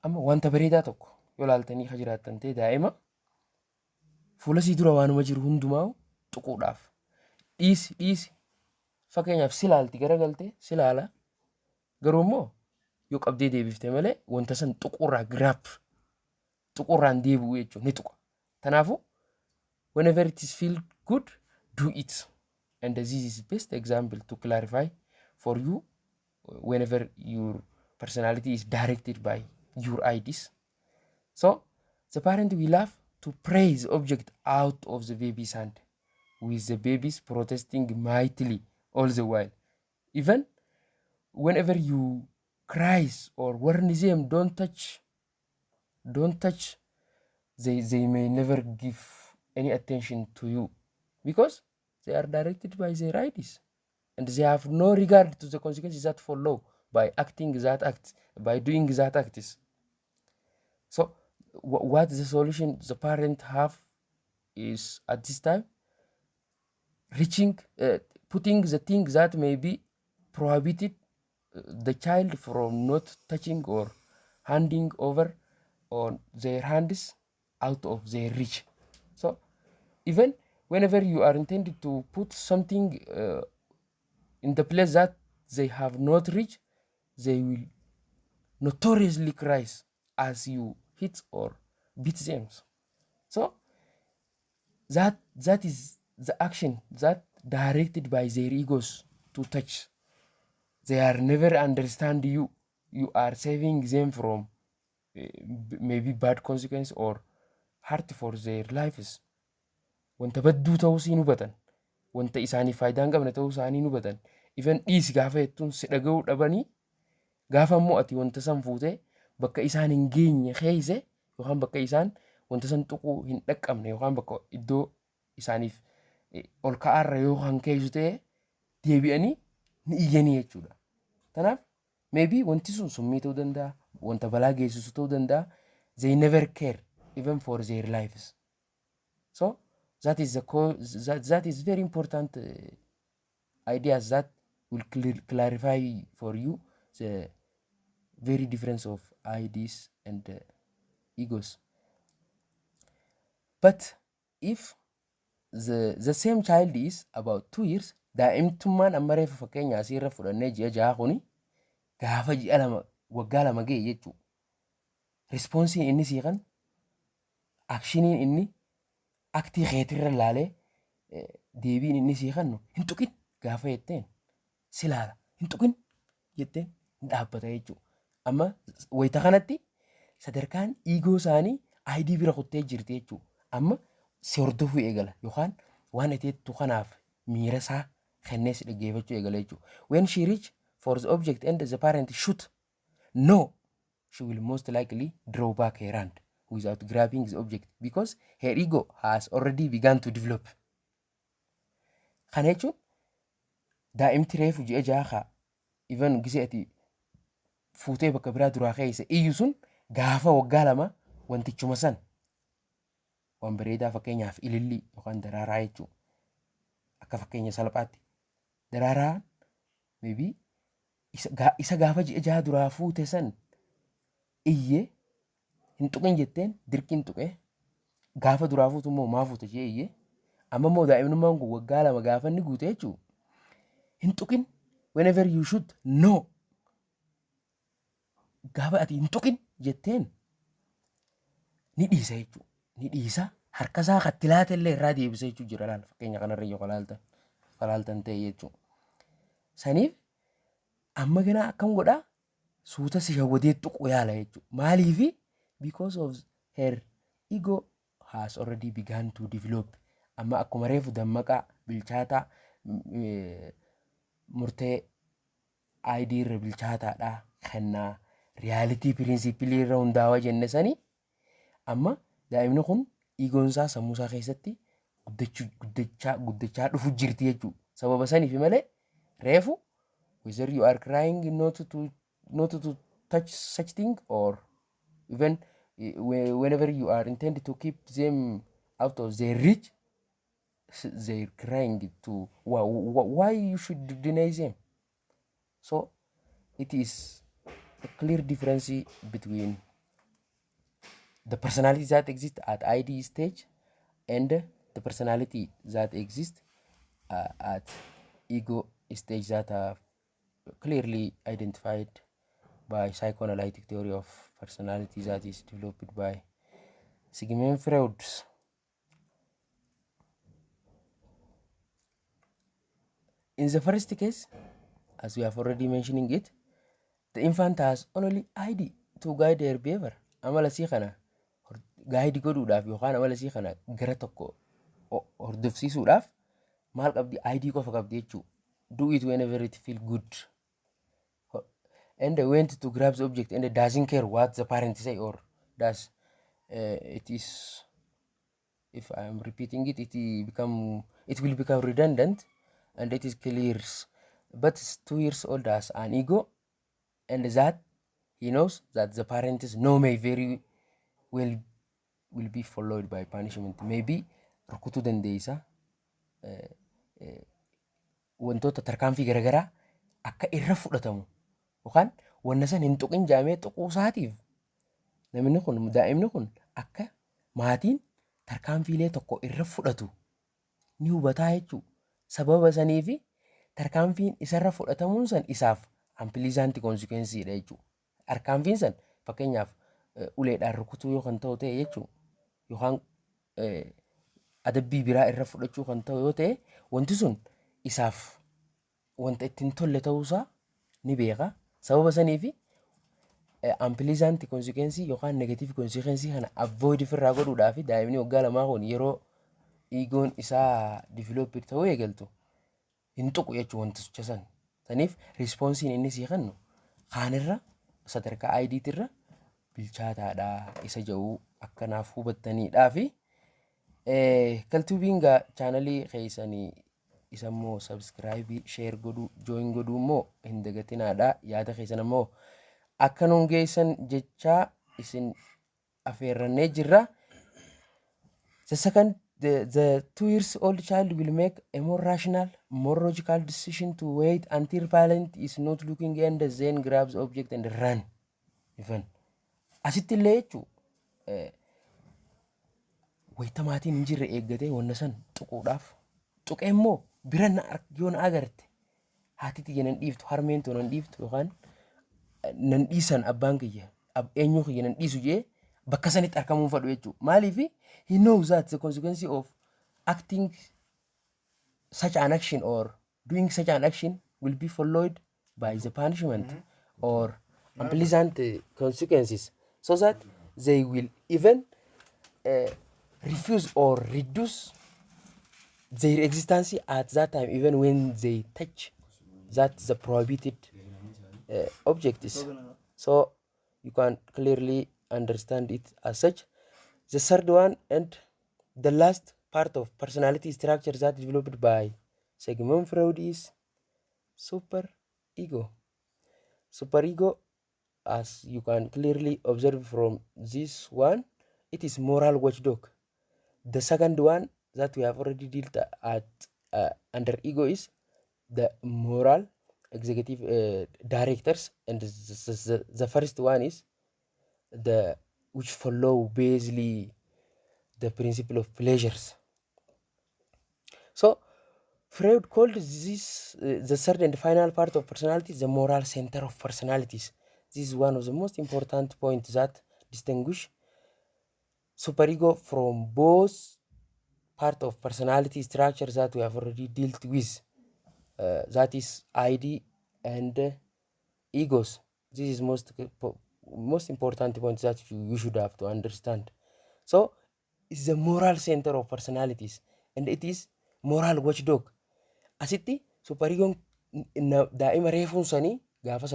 amma wanta bareedaa tokko yoo laaltanii ka jiraattan ta'e, daa'ima fuula sii dura waanuma jiru hundumaa tuquudhaaf dhiisi dhiisi. Fakkeenyaaf si laalti, garagaltee si laala, garuu immoo yoo qabdee deebifte malee wanta san tuquurraa, grab tuquurraan deebi'u jechuun ni tuqa. Kanaafuu whenever it is feel good, do it. And this is best example to clarify for you whenever your personality is directed by your IDs. So the parent will have to pry the object out of the baby's hand, with the babies protesting mightily all the while. Even whenever you cries or warn them, "Don't touch, don't touch," they may never give any attention to you because they are directed by their IDs and they have no regard to the consequences that follow by acting that act, by doing that acts. So what the solution the parent have is at this time reaching, putting the thing that may be prohibited the child from not touching or handing over on their hands out of their reach. So even whenever you are intended to put something in the place that they have not reached, they will notoriously cry as you hit or beat them. So that is the action that directed by their egos to touch. They are never understand you. You are saving them from maybe bad consequence or hurt for their lives. Wanta badduu ta'uu siin hubatan. Wanta isaaniif faayidaa hin qabne ta'uu isaanii hubatan. Even dhiisi gaafa jettuun si dhaga'uu dhabanii, gaafa immoo ati wanta san fuutee bakka isaan hin geenye keeyse yookaan bakka isaan wanta san tuquu hin dhaqqabne yookaan bakka iddoo isaaniif ol ka'aarra yookaan keeysu ta'e deebi'anii ni iyyanii jechuudha. Kanaaf maybe wanti sun summii ta'uu danda'a, wanta balaa geessisu ta'uu danda'a. They never care even for their lives. So that is the that is very important ideas that will clarify for you the very difference of IDs and egos. But if the same child is about 2 years, daa'imtummaan amma reefu fakkeenya asiirra fudhannee ji'a 6 kuni gaafa ji'a 2, waggaa 2 ga'e jechuudha. Responsiin inni siiqan, actioniin inni actii keetirra laalee deebiin inni sii kennu, hin tuqin gaafa jetteen si laala, hin tuqin jetteen hin dhaabbata jechuudha. Amma wayita kanatti sadarkaan ego isaanii ID bira kuttee jirti jechuudha. Amma si hordofuu eegala yookaan waan ati jettu kanaaf miira isaa kennee si dhaggeeffachuu eegala jechuudha. When she reach for the object and the parent shoot "No," she will most likely draw back her hand without grabbing the object because her ego has already begun to develop. Kana jechuun daa'imti reefu ji'a 6 kaa even gisee ati fuutee bakka biraa duraa keessa iyyu sun gaafa waggaa 2 wantichuma san, waan bareedaa, fakkeenyaaf ilillii yookaan daraaraa jechuudha. Akka fakkeenya salphaatti daraaraan maybe isa gaafa ji'a 6 duraa fuute san iyyee hin tuqin jetteen dirqiin tuqee, gaafa duraa fuutu immoo maa fuute jee iyyee. Amma immoo daa'imnummaan kun waggaa 2 gaafa inni guute jechuudha. Hin tuqin, whenever you should "No," gaafa ati hin tuqin jetteen ni dhiisa jechuudha. Ni dhiisa, harka isaa katti laata illee irraa deebisa jechuudha jira laala fakkeenya kanarra yoo kalaaltan ta'e jechuudha. Saniif amma ganaa akkam godhaa, suuta si shawwadee tuqu yaala jechuudha. Maaliifi? Because of her ego has already begun to develop. Amma akkuma reefu dammaqaa bilchaataa murtee ID irra bilchaataadha kennaa, reality principle irra hundaa'aa jenne sanii, amma daa'imni kun egoon isaa sammuu isaa keessatti guddachuu guddachaa guddachaa dhufu jirti jechuudha. Sababa saniif malee reefu whether you are crying not to touch such thing or even whenever you are intended to keep them out of their reach, they're crying to why you should deny them? So it is a clear difference between the personality that exists at ID stage and the personality that exists at ego stage that are clearly identified by psychoanalytic theory of personality that is developed by Sigmund Freud. In the first case, as we have already mentioning it, the infant has only ID to guide their behavior. Amala sii kana guide godhuudhaaf yookaan amala sii kana gara tokko hordofsiisuudhaaf maal qabdi? ID qofa qabdi jechuudha. Do it whenever it feel good. And went to grab the object and doesn't care what the parent say or does. It is, if I am repeating it, it will become redundant and it is clear. But 2 years old has an ego and that he knows that the parents no may very well will be followed by punishment. Maybe rukutuu dandeessa. Wantoota tarkaanfii garaagaraa akka irra fudhatamu yookaan wanna san hin tuqin jaamee tuquu isaatiif namni kun, daa'imni kun, akka maatiin tarkaanfiilee tokko irra fudhatu ni hubataa jechuudha. Sababa sanii fi tarkaanfiin isarra fudhatamuun san isaaf unpleasant consequence dha jechuudha. Tarkaanfiin san fakkeenyaaf uleedhaan rukutuu yoo kan ta'u ta'e jechuudha. Yookaan adabbii biraa irra fudhachuu kan ta'u yoo ta'e, wanti sun isaaf wanta ittiin tolle ta'uusaa ni beeka. Sababa sanii fi unpleasant consequence yookaan negative consequence kana avoid ofirraa godhuudhaaf daa'imni waggaa 2 kun yeroo egoon isaa develop ta'uu eegaltu hin tuqu jechuudha wanticha san. Saniif responsiin inni sii kennu kaanirra sadarkaa IDtirra bilchaataadha isa jedhu akkanaaf hubattaniidhaa fi kaltuubiin gaa channelii keessanii isa immoo subscribe, share godhuu, join godhuu immoo hin dagatinaadha. Yaada keessan immoo akka nuun geessan jechaa isin afeerrannee jirra. The second, the 2 years old child will make a more rational, more logical decision to wait until parent is not looking and then grabs object and run. Even asitti illee jechuun wayita maatiin hin jirre eeggatee wanna san tuquudhaaf, tuqee immoo bira na yoo na agarte haati tiyya nan dhiiftu, harmeen too nan dhiiftu, yookaan nan dhiisan, abbaan kiyya eenyu kiyya nan dhiisu jee bakka sanitti argamuu fadhu jechuudha. Maaliif? He knows that the consequence of acting such an action or doing such an action will be followed by the punishment or unpleasant consequences, so that they will even refuse or reduce their existence at that time, even when they touch that the prohibited object is. So you can clearly understand it as such. The third one and the last part of personality structure that developed by Sigmund Freud is super ego. Super ego, as you can clearly observe from this one, it is moral watchdog. The second one that we have already dealt at under ego is the moral executive directors, and the first one is the which follow basically the principle of pleasures. So Freud called this the third and final part of personality the moral center of personalities. This is one of the most important points that distinguish superego from both part of personality structure that we have already dealt with, that is ID and egos. This is most important point that you should have to understand. So it's the moral center of personalities and it is moral watchdog. Asitti superegoon daa'ima reefuun sanii gaafa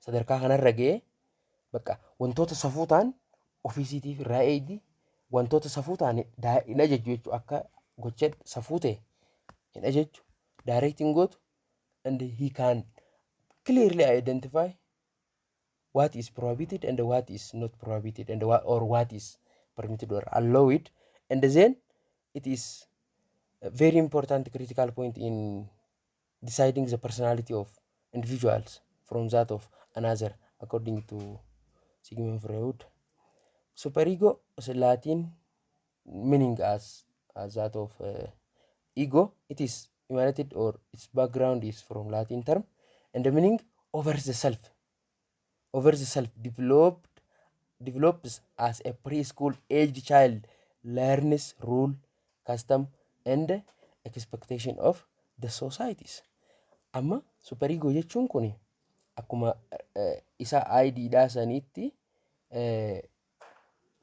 sadarkaa kanarra ga'ee bakka wantoota safuu ta'an ofiisiitiif irraa eegdi, wantoota safuu ta'an hin ajajju jechuudha. Akka gocha safuu ta'e hin ajajju. directing gootu, and he can clearly identify what is prohibited and what is not prohibited and what, or what is permitted or allowed. And then it is a very important critical point in deciding the personality of individuals from that of another, according to Sigmund Freud. Superego is a Latin meaning as that of ego. It is emanated or its background is from Latin term and the meaning over the self. Over the self develops as a preschool age child learns rule, custom and expectation of the societies. Amma superego jechuun kun akkuma isa id dhaa saniitti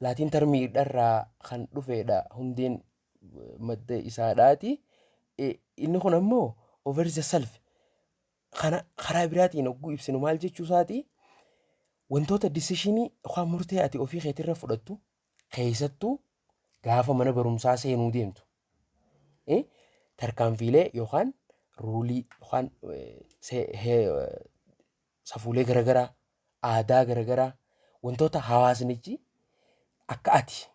Latin termiidharraa kan dhufedha, hundeen madda isaadhaati. Inni kun ammoo over the self kana karaa biraatiin hogguu ibsinu maal jechuu isaati? Wantoota decisionii yookaan murtee ati ofii keetirra fudhattu, keessattuu gaafa mana barumsaa seenuu deemtu, tarkaanfiilee yookaan ruleii yookaan safuulee garaagaraa, aadaa garaagaraa, wantoota hawaasnichi akka ati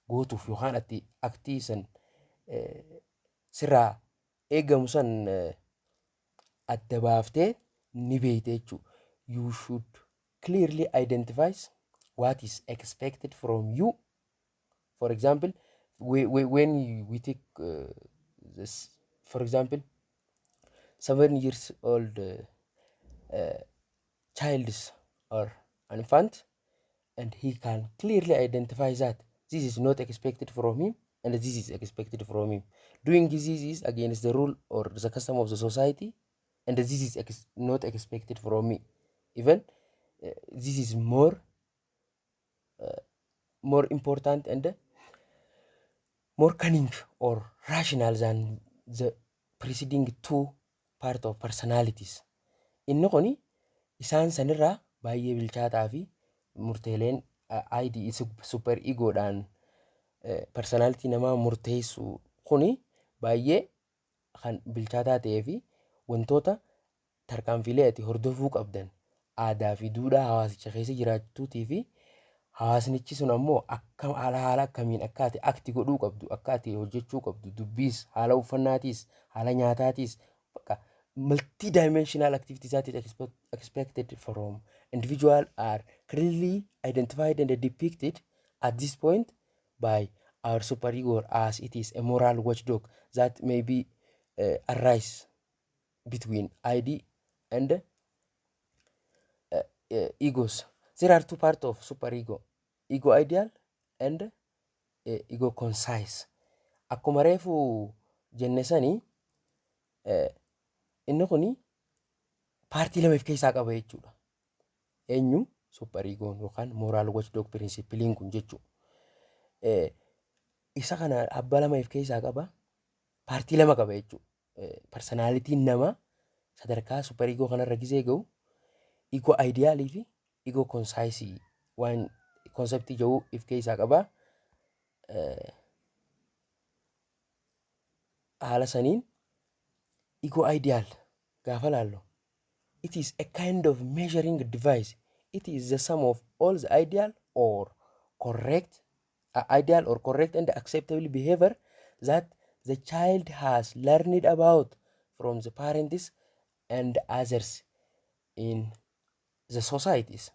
gootuuf yookaan ati actii san sirraa eegamu san adda baaftee ni beekte jechuudha. You should clearly identify what is expected from you. For example, when we take this, for example, 7 years old child or an infant, and he can clearly identify that this is not expected from him and this is expected from him. Doing this is against the rule or the custom of the society, and this is not expected from me. Even this is more important and more cunning or rational than the preceding two part of personalities. Inni kuni isaan sanirraa baay'ee bilchaataa fi murteeleen ID super egoodhaan personality namaa murteessu kuni baay'ee kan bilchaataa ta'ee fi wantoota tarkaanfiilee ati hordofuu qabdan, aadaa fi duudhaa hawaasicha keessa jiraattuutii fi hawaasnichi sun ammoo akka haala akkamiin akka ati act godhuu qabdu, akka ati hojjechuu qabdu, dubbiis, haala uffannaatiis, haala nyaataatiis, bakka multi dimensional activities that is expected from individual are clearly identified and depicted at this point by our superego, as it is a moral watchdog that may be arise between ID and egos. There are two parts of superego: ego ideal and ego conscious. Akkuma reefu jenne sanii, inni kuni partii lama of keessaa qaba jechuudha. Eenyu? Superegoon yookaan moral watchdog principleiin kun jechuudha. Isa kana abbaa lama of keessaa qaba. Partii lama qaba jechuudha. Personalityn namaa sadarkaa superego kanarra gisee ga'u ego idealii fi ego consciousii waan conceptii jedhu of keessaa qaba. Haala saniin ego ideal gaafa laallu, it is a kind of measuring device. It is the sum of all the ideal or correct and acceptable behavior that the child has learned about from the parents and others in the societies.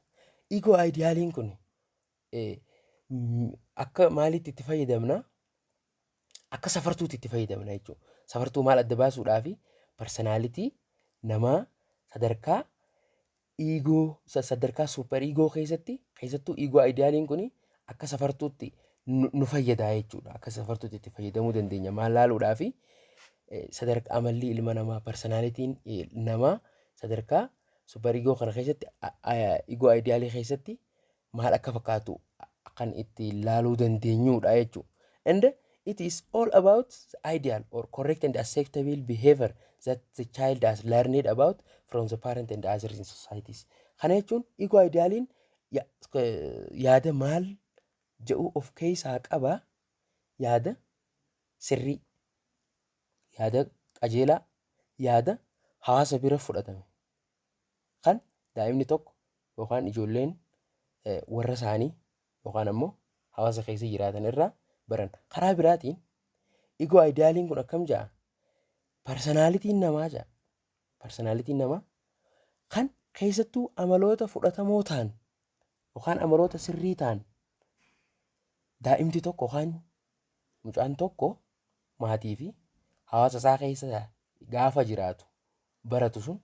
Ego idealiin kun akka maalitti itti fayyadamna? Akka safartuutti itti fayyadamna jechuudha. Safartuu maal adda baasuudhaafi? Personality namaa sadarkaa ego, sadarkaa super ego keessatti, keessattuu ego idealiin kun akka safartuutti nu fayyada jechuudha. Akka safartuutti itti fayyadamuu dandeenya. Maal laaluudhaafi? Sadarkaa amalli ilma namaa, personalityn namaa sadarkaa super ego kana keessatti, ego idealii keessatti maal akka fakkaatu kan itti laaluu dandeenyudha jechuudha. And it is all about the ideal or correct and acceptable behavior that the child has learned about from the parent and others in societies. Kana jechuun ego idealiin yaada maal jedhu of keessaa qaba? Yaada sirrii, yaada qajeelaa, Yaada hawaasa bira fudhatame kan daa'imni tokko yookaan ijoolleen warra isaanii yookaan ammoo hawaasa keessa jiraatan irraa baran. Karaa biraatiin ego idealiin kun akkam ja'a? Personalityn namaa ja'a. Personalityn namaa kan keessattuu amaloota fudhatamoo ta'an yookaan amaloota sirrii ta'an daa'imti tokko yookaan mucaan tokko maatii fi hawaasa isaa keessa gaafa jiraatu baratu sun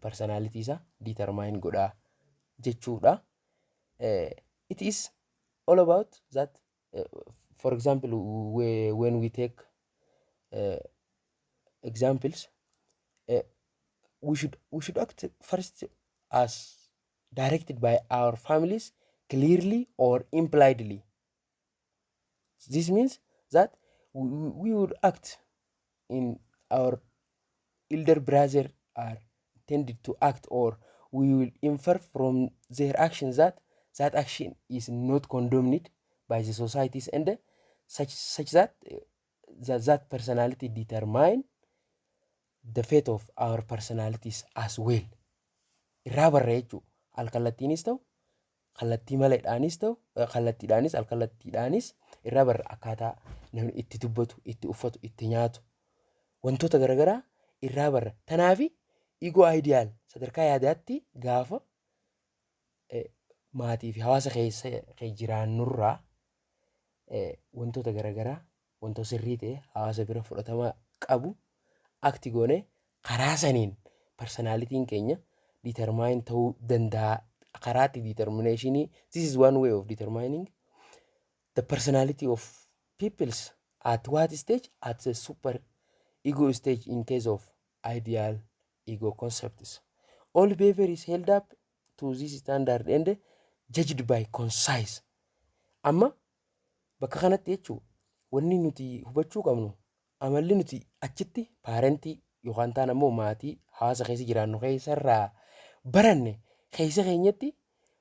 personality isaa determine godhaa jechuudha. It is all about that. For example, when we take examples, we should act first as directed by our families, clearly or impliedly. This means that we would act in our elder brother are intended to act, or we will infer from their actions that that action is not condemned by the societies and such that personality determine the fate of our personalities as well. Irraa barra jechuudha. Alkallattiinis ta'u, kallattii maleedhaanis ta'u, kallattiidhaanis alkallattiidhaanis irraa barra. Akkaataa namni itti dubbatu, itti uffatu, itti nyaatu, wantoota garaagaraa irraa barra. Tanaafi ego ideal sadarkaa yaadaatti gaafa maatii fi hawaasa keessa jiraannurraa wantoota garaagaraa, wantoota sirrii ta'e hawaasa bira fudhatama qabu act goone, karaa saniin personalityn keenya determine ta'uu danda'a. Karaatti determinationii, this is one way of determining the personality of peoples. At what stage? At the super ego stage in case of ideal ego concepts. All behavior is held up to this standard and judged by conscience. Amma bakka kanatti jechuun wanni nuti hubachuu qabnu, amalli nuti achitti parentii yookaan ta'an ammoo maatii hawaasa keessa jiraannu keessarraa baranne keessa keenyatti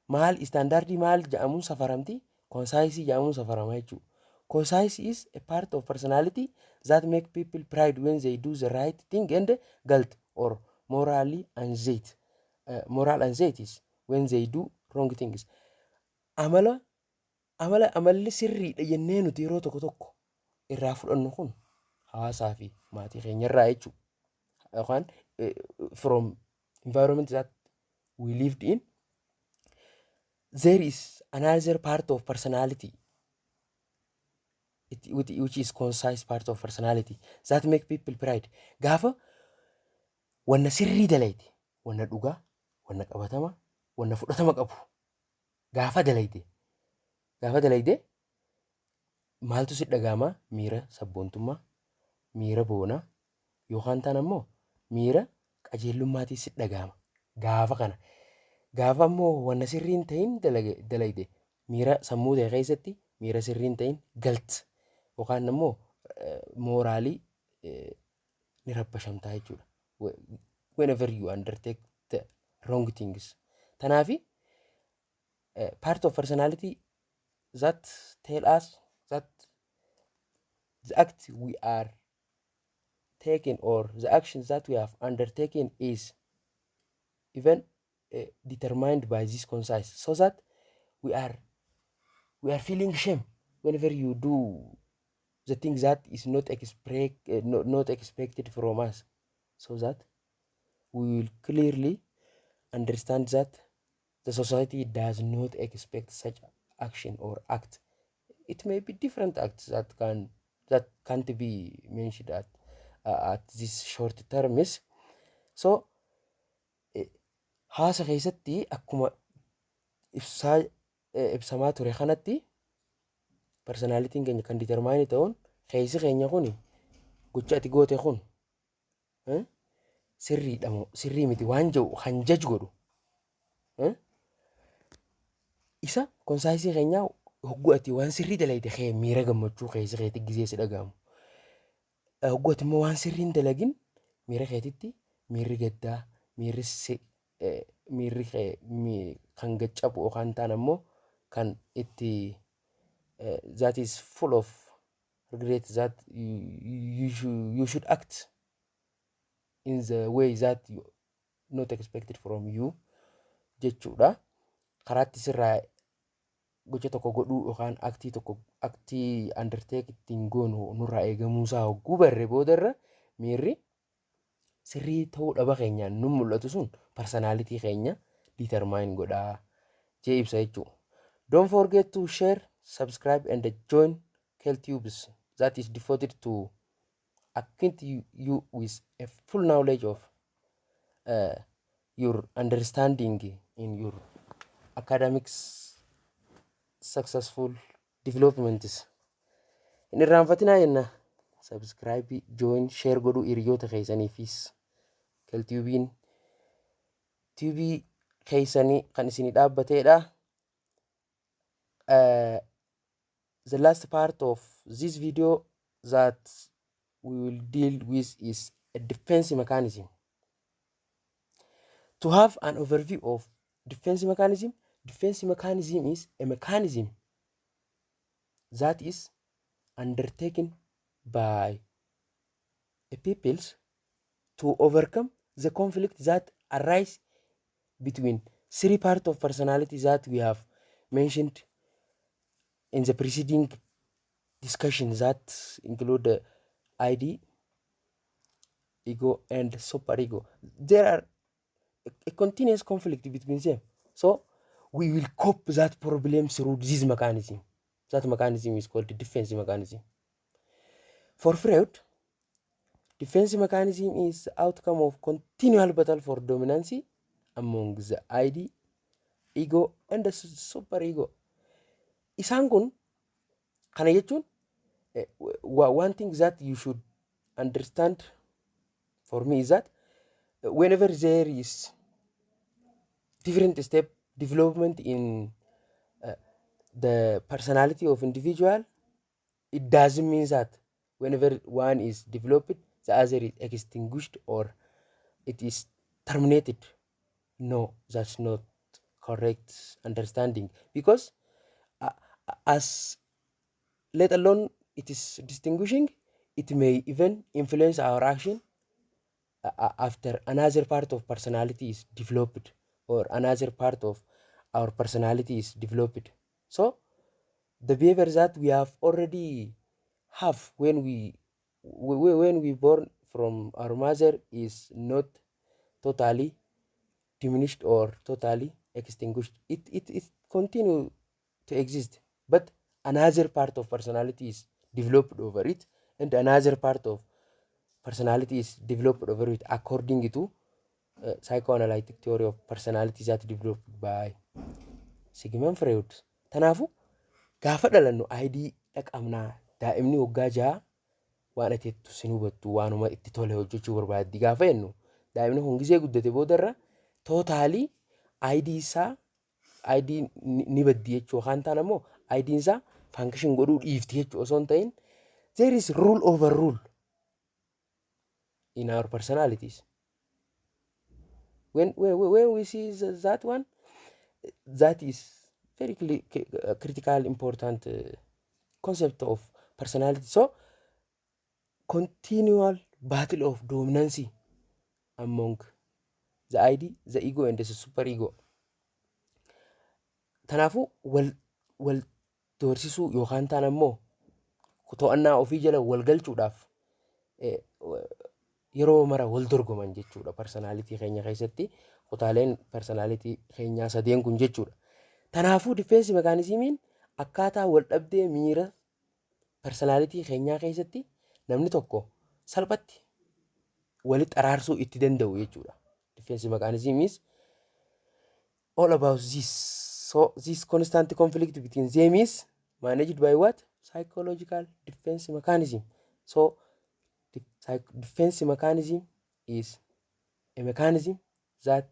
maal standardii maal jedhamuun safaramti? Conscience jedhamuun safarama jechuudha. Conscience is a part of personality that make people pride when they do the right thing and guilt or morally anxiety. Moral anxieties when they do wrong things. Amala amalli sirriidha jennee nuti yeroo tokko tokko irraa fudhannu kun hawaasaa fi maatii keenyarraa jechuudha. Yookaan from environment that we lived in, there is another part of personality which is concise part of personality that make people pride gaafa wanna sirrii dalayte, wanna dhugaa, wanna qabatama, wanna fudhatama qabu gaafa dalayte maaltu si dhaga'ama? Miira sabboontummaa, miira boonaa yookaan ta'an ammoo miira qajeellummaatii si dhaga'ama gaafa kana. Gaafa ammoo wanna sirrii hin ta'in dalayte, miira sammuu ta'e keessatti miira sirrii hin ta'in, guilt yookaan ammoo moralii ni rabbashamtaa jechuudha. Whenever you undertake the wrong things. Tanaafi part of personality that tell us that the act we are taking or the actions that we have undertaken is even determined by this conscience, so that we are feeling shame whenever you do the thing that is not expected from us, so that we will clearly understand that the society does not expect such action or act. It may be different acts that can't be mentioned at this short terms. So hawaasa keessatti akkuma ibsaa ibsamaa ture kanatti, personalityn keenya kan determine ta'uun keessi keenya kun gocha ati goote kun sirriidha moo sirrii miti waan jedhu kan judge godhu isa conscience keenyaa. Hogguu ati waan sirrii dalayte kee miira gammachuu keessa keetti gizee si dhaga'amu. Hogguu ati immoo waan sirrii hin dalagin miira keetitti miirri gaddaa, miirri miirri kan gaccabu yookaan ta'an ammoo kan itti that is full of regret that you should act in the way that you not expected from you jechuudha. Karaatti sirraa gocha tokko godhuu yookaan actii tokko, actii undertake ittiin goonu nurraa eegamuusaa hogguu barre boodarra, miirri sirrii ta'uu dhaba keenyaan nu mul'atu sun personality keenya determine godhaa jee ibsa jechuudha. Don't forget to share, subscribe and join Keltubes that is devoted to acquaint you with a full knowledge of your understanding in your academics successful developments. Hin irraanfatinaa jenna. Subscribe, join, share godhuu hiriyoota keessaniifis. Keltubiin tubii keessanii kan isinii dhaabbateedha. The last part of this video that we will deal with is a defense mechanism. To have an overview of defense mechanism, defense mechanism is a mechanism that is undertaken by a peoples to overcome the conflict that arise between three parts of personality that we have mentioned in the preceding discussion, that include the ID, ego, and superego. There are a continuous conflict between them. So we will cope that problem through this mechanism. That mechanism is called the defense mechanism. For Freud, defense mechanism is the outcome of continual battle for dominancy among the ID, ego, and the superego. Isaan kun kana jechuun, one thing that you should understand for me is that whenever there is different step development in the personality of individual, it doesn't mean that whenever one is developed, the other is extinguished or it is terminated. No, that's not correct understanding, because as let alone it is distinguishing, it may even influence our action after another part of personality is developed or another part of our personality is developed. So the behavior that we have already have when we born from our mother is not totally diminished or totally extinguished. It continue to exist, but another part of personality is developed over it and another part of personality is developed over it, according to psychoanalytic theory of personality that developed by Sigmund Freud. Tanaafu gaafa dhalannu ID dhaqabnaa. Daa'imni waggaa 6 waan ati jettu sin hubattu, waanuma itti tole hojjechuu barbaaddi gaafa jennu, daa'imni kun gizee guddate boodarra totally ID isaa ID ni baddi jechuu yookaan ta'an ammoo IDn isaa function godhuu dhiifti jechuu osoo hin ta'in, there is rule over rule in our personalities. When we see that one, that is very critical important concept of personality. So continual battle of dominancy among the ID, the ego and the super ego. Kanaafuu wal doorsisuu yookaan ta'an ammoo to'annaa ofii jala wal galchuudhaaf yeroo mara wal dorgoman jechuudha personality keenya keessatti kutaaleen personality keenyaa sadeen kun jechuudha. Kanaafuu defense mechanismiin akkaataa wal dhabdee miira personality keenyaa keessatti namni tokko salphatti walitti araarsuu itti danda'u jechuudha. Defense mechanism is all about this. So this constant conflict between them is managed by what? Psychological defense mechanism. So the defense mechanism is a mechanism that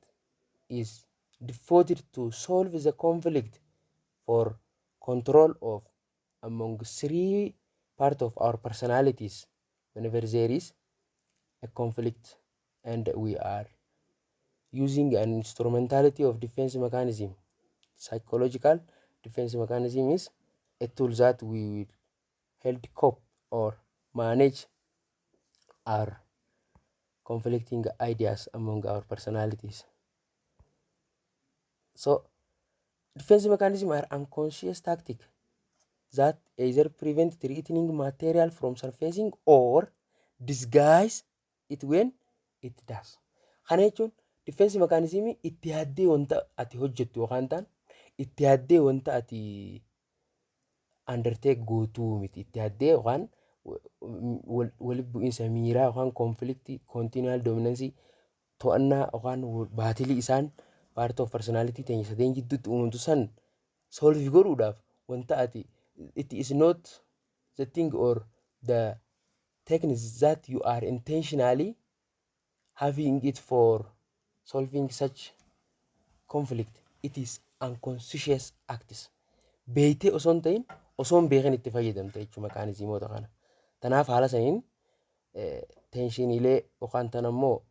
is devoted to solve the conflict for control of among three part of our personalities whenever there is a conflict, and we are using an instrumentality of defense mechanism. Psychological defense mechanism is a tool that we will help cope or manage our Conflicting ideas among our personalities. So defense mechanism are unconscious tactic that either prevent threatening material from surfacing or disguise it when it does. Kana jechuun defense mechanism itti yaaddee wanta ati hojjettu yookaan ta'an itti yaaddee wanta ati undertake gootuu miti. Itti yaaddee yookaan walitti bu'iinsa miiraa yookaan conflict, continual dominance, to'annaa yookaan battle isaan part of personality teenya sadeen jidduutti uumamtu san solve godhuudhaaf wanta ati, it is not the thing or the techniques that you are intentionally having it for solving such conflict. It is unconscious acts. Beeytee osoo hin ta'in, osoo hin beekin itti fayyadamte jechuudha mechanismoota kana. Tanaaf haala saniin tensioniilee yookaan tan ammoo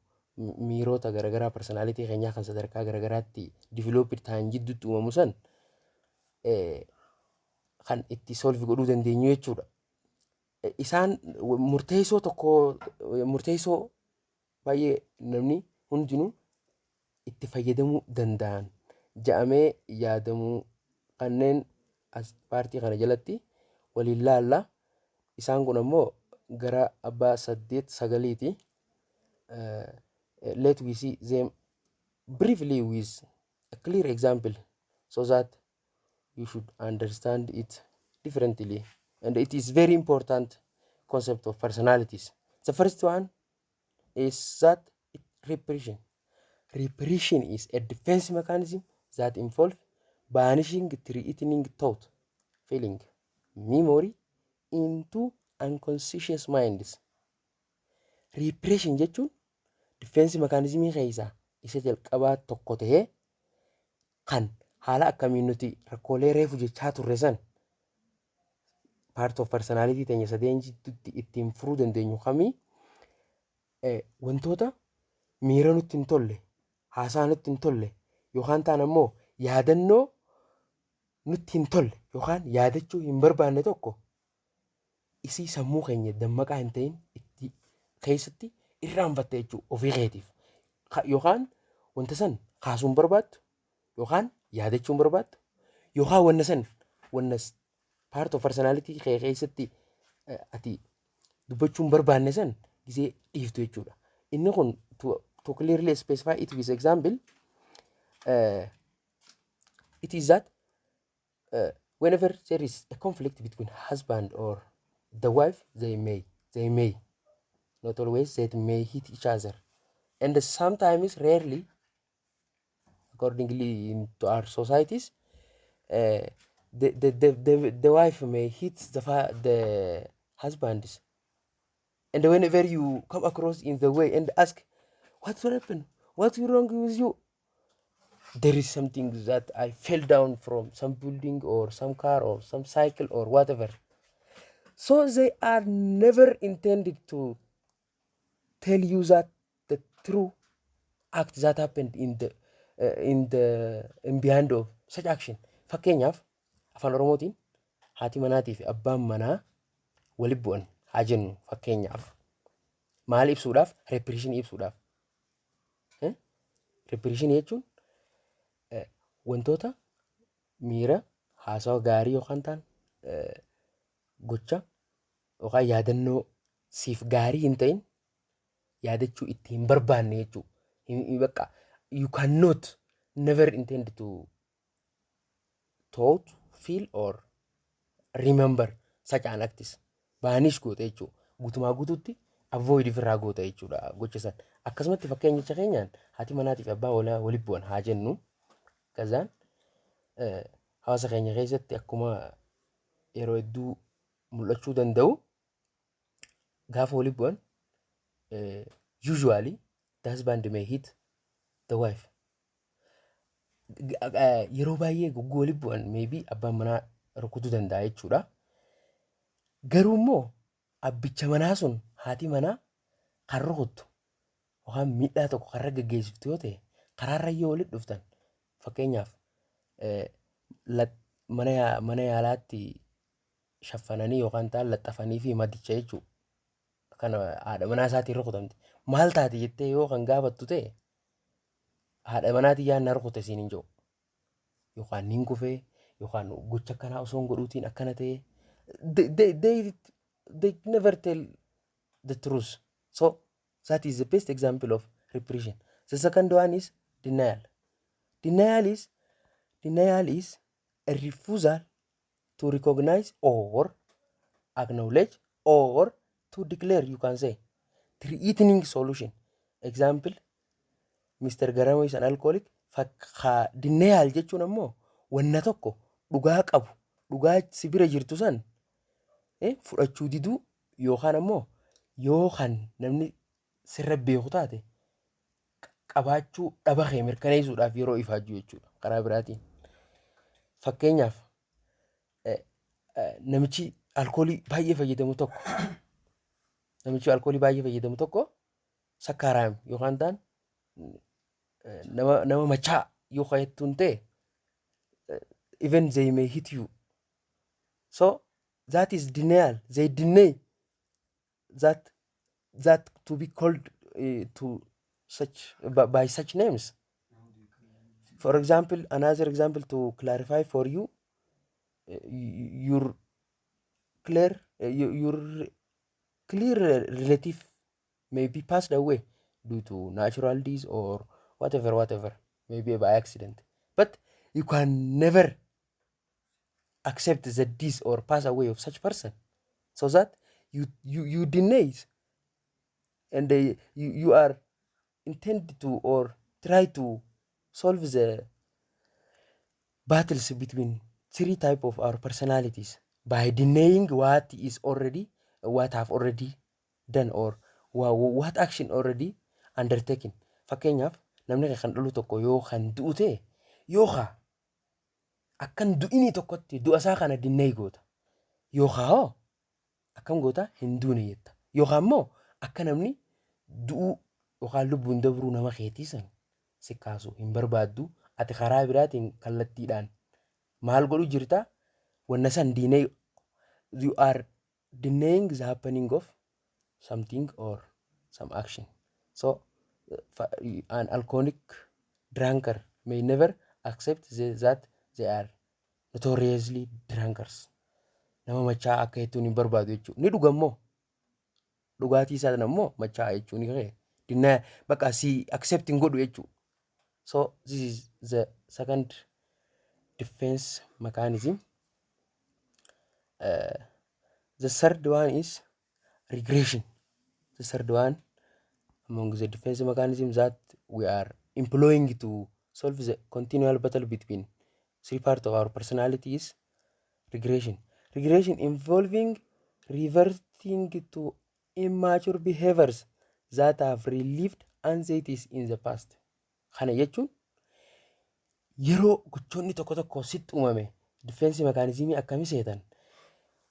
miirota garaagaraa personality keenyaa kan sadarkaa garaagaraatti developed ta'an jidduutti uumamu san kan itti solve godhuu dandeenyu jechuudha. Isaan murteessoo tokko, murteessoo baay'ee namni hundinuu itti fayyadamuu danda'an ja'amee yaadamuu kanneen as paartii kana jalatti waliin laalla. Isaan kun ammoo gara abbaa saddeet sagaliiti. Let we see them briefly with a clear example so that you should understand it differently. And it is very important concept of personalities. The first one is that repression. Repression is a defense mechanism that involves banishing threatening thought, feeling, memory into unconscious minds. Repression jechuun defense mechanism keessaa isa jalqabaa tokko ta'ee kan haala akkamiin nuti rakkoolee reefu jechaa turre san part of personality teenya sadeen jidduutti ittiin furuu dandeenyu kamii, wantoota miira nutti hin tolle, haasaa nutti hin tolle yookaan ta'an ammoo yaadannoo nutti hin tolle yookaan yaadachuu hin barbaanne tokko isii sammuu keenya dammaqaa hin ta'in itti keessatti irraanfatte jechuudha ofii keetiif. Yookaan wanta san kaasuu hin barbaaddu yookaan yaadachuu hin barbaaddu yookaan wanna san wanna part of personality kee keessatti ati dubbachuu hin barbaanne san gisee dhiiftu jechuudha. Inni kun to clearly specify it with example, it is that whenever there is a conflict between husband or the wife, they may not always, they may hit each other, and sometimes, rarely, accordingly into our societies, the wife may hit the husbands. And whenever you come across in the way and ask, "What happened? What's wrong with you?" "There is something that I fell down from some building or some car or some cycle or whatever." So they are never intended to tell you that the true act that happened in the in behind of such action. Fakkeenyaaf, afaan Oromootiin haati manaatii fi abbaan manaa walitti bu'an haa jennu. Fakkeenyaaf maal ibsuudhaaf? Repression ibsuudhaaf. Repression jechuun wantoota miira haasawa gaarii yookaan ta'an, gocha yookaan yaadannoo siif gaarii hin ta'in yaadachuu itti hin barbaanne jechuudha. Bakka you cannot never intend to thought, feel or remember such an acts. Banish goota jechuudha. Guutumaa guutuutti avoid ofirraa goota jechuudha gocha san. Akkasumatti fakkeenyicha keenyaan haati manaatii fi abbaa walitti bu'an haa jennu. Kazaan hawaasa keenya keessatti akkuma yeroo hedduu mul'achuu danda'u, gaafa walitti bu'an usually the husband may hit the wife. Yeroo baay'ee goggoo walitti bu'an maybe abbaan manaa rukutuu danda'a jechuudha. Garuu immoo abbicha manaa sun haati manaa kan rukuttu yookaan miidhaa tokko karra geggeessiftu yoo ta'e, karaarra yoo walitti dhuftan, fakkeenyaaf mana yaalaatti shaffananii yookaan ta'an laxxafanii fi madicha jechuudha. Kan haadha manaa isaatiin rukutamte. Maal taate jettee yoo kan gaafattu ta'e, haadha manaatii yaa na rukute siin hin jiru. Yookaan nin kufee yookaan gocha akkanaa osoo hin godhuutiin akkana ta'e. They never tell the truth. So that is the best example of repression. The second one is denial. Denial is a refusal to recognize or acknowledge or to declare, you can say, threatening solution. Example, Mr. Garamo is an alcoholic. Fakka denial jechuun ammoo wanna tokko dhugaa qabu, dhugaa si bira jirtu san fudhachuu diduu yookaan ammoo yoo kan namni sirra beeku taate qabaachuu dhaba kee mirkaneessuudhaaf yeroo ifaajju jechuudha karaa biraatiin. Fakkeenyaaf, namichi alkoolii baay'ee fayyadamu tokko, namichi alkoolii baay'ee fayyadamu tokko sakkaaraam yookaan ta'an nama machaa yoo jettuun ta'e, even they may hit you. So that is denial. They deny that to be called to such by such names. For example, another example to clarify for you, your clear relative may be passed away due to natural disease or whatever, whatever, maybe by accident. But you can never accept the death or pass away of such person, so that you deny it and you are intended to or try to solve the battles between three type of our personalities by denying what is already, what have already done or what action already undertaken. Fakkeenyaaf, namni kan dhalu tokko yoo kan du'u ta'e, yookaan akkan du'inii tokkotti du'a isaa kana deny goota, yookaan hoo akkam goota, hin duune jetta, yookaan immoo akka namni du'uu yookaan lubbuun dabruu nama keetii san si kaasu hin barbaaddu. Ati karaa biraatiin kallattiidhaan maal godhu jirta? Wanna san deny. You are denying the happening of something or some action. So an alcoholic drunkard may never accept that they are notoriously drunkards. Nama machaa akka jettuun hin barbaadu jechuudha. Ni dhugammoo dhugaatii isaa immoo machaa jechuun ni ka'e. Deny bakka si accept hin godhu jechuudha. So this is the second defense mechanism. The third one is regression. The third one among the defense mechanisms that we are employing to solve the continual battle between three parts of our personality is regression. Regression involving reverting to immature behaviors that have relieved anxieties in the past. Kana jechuun yeroo gochoonni tokko tokko sitti uumame defense mechanismii akkamii seetan,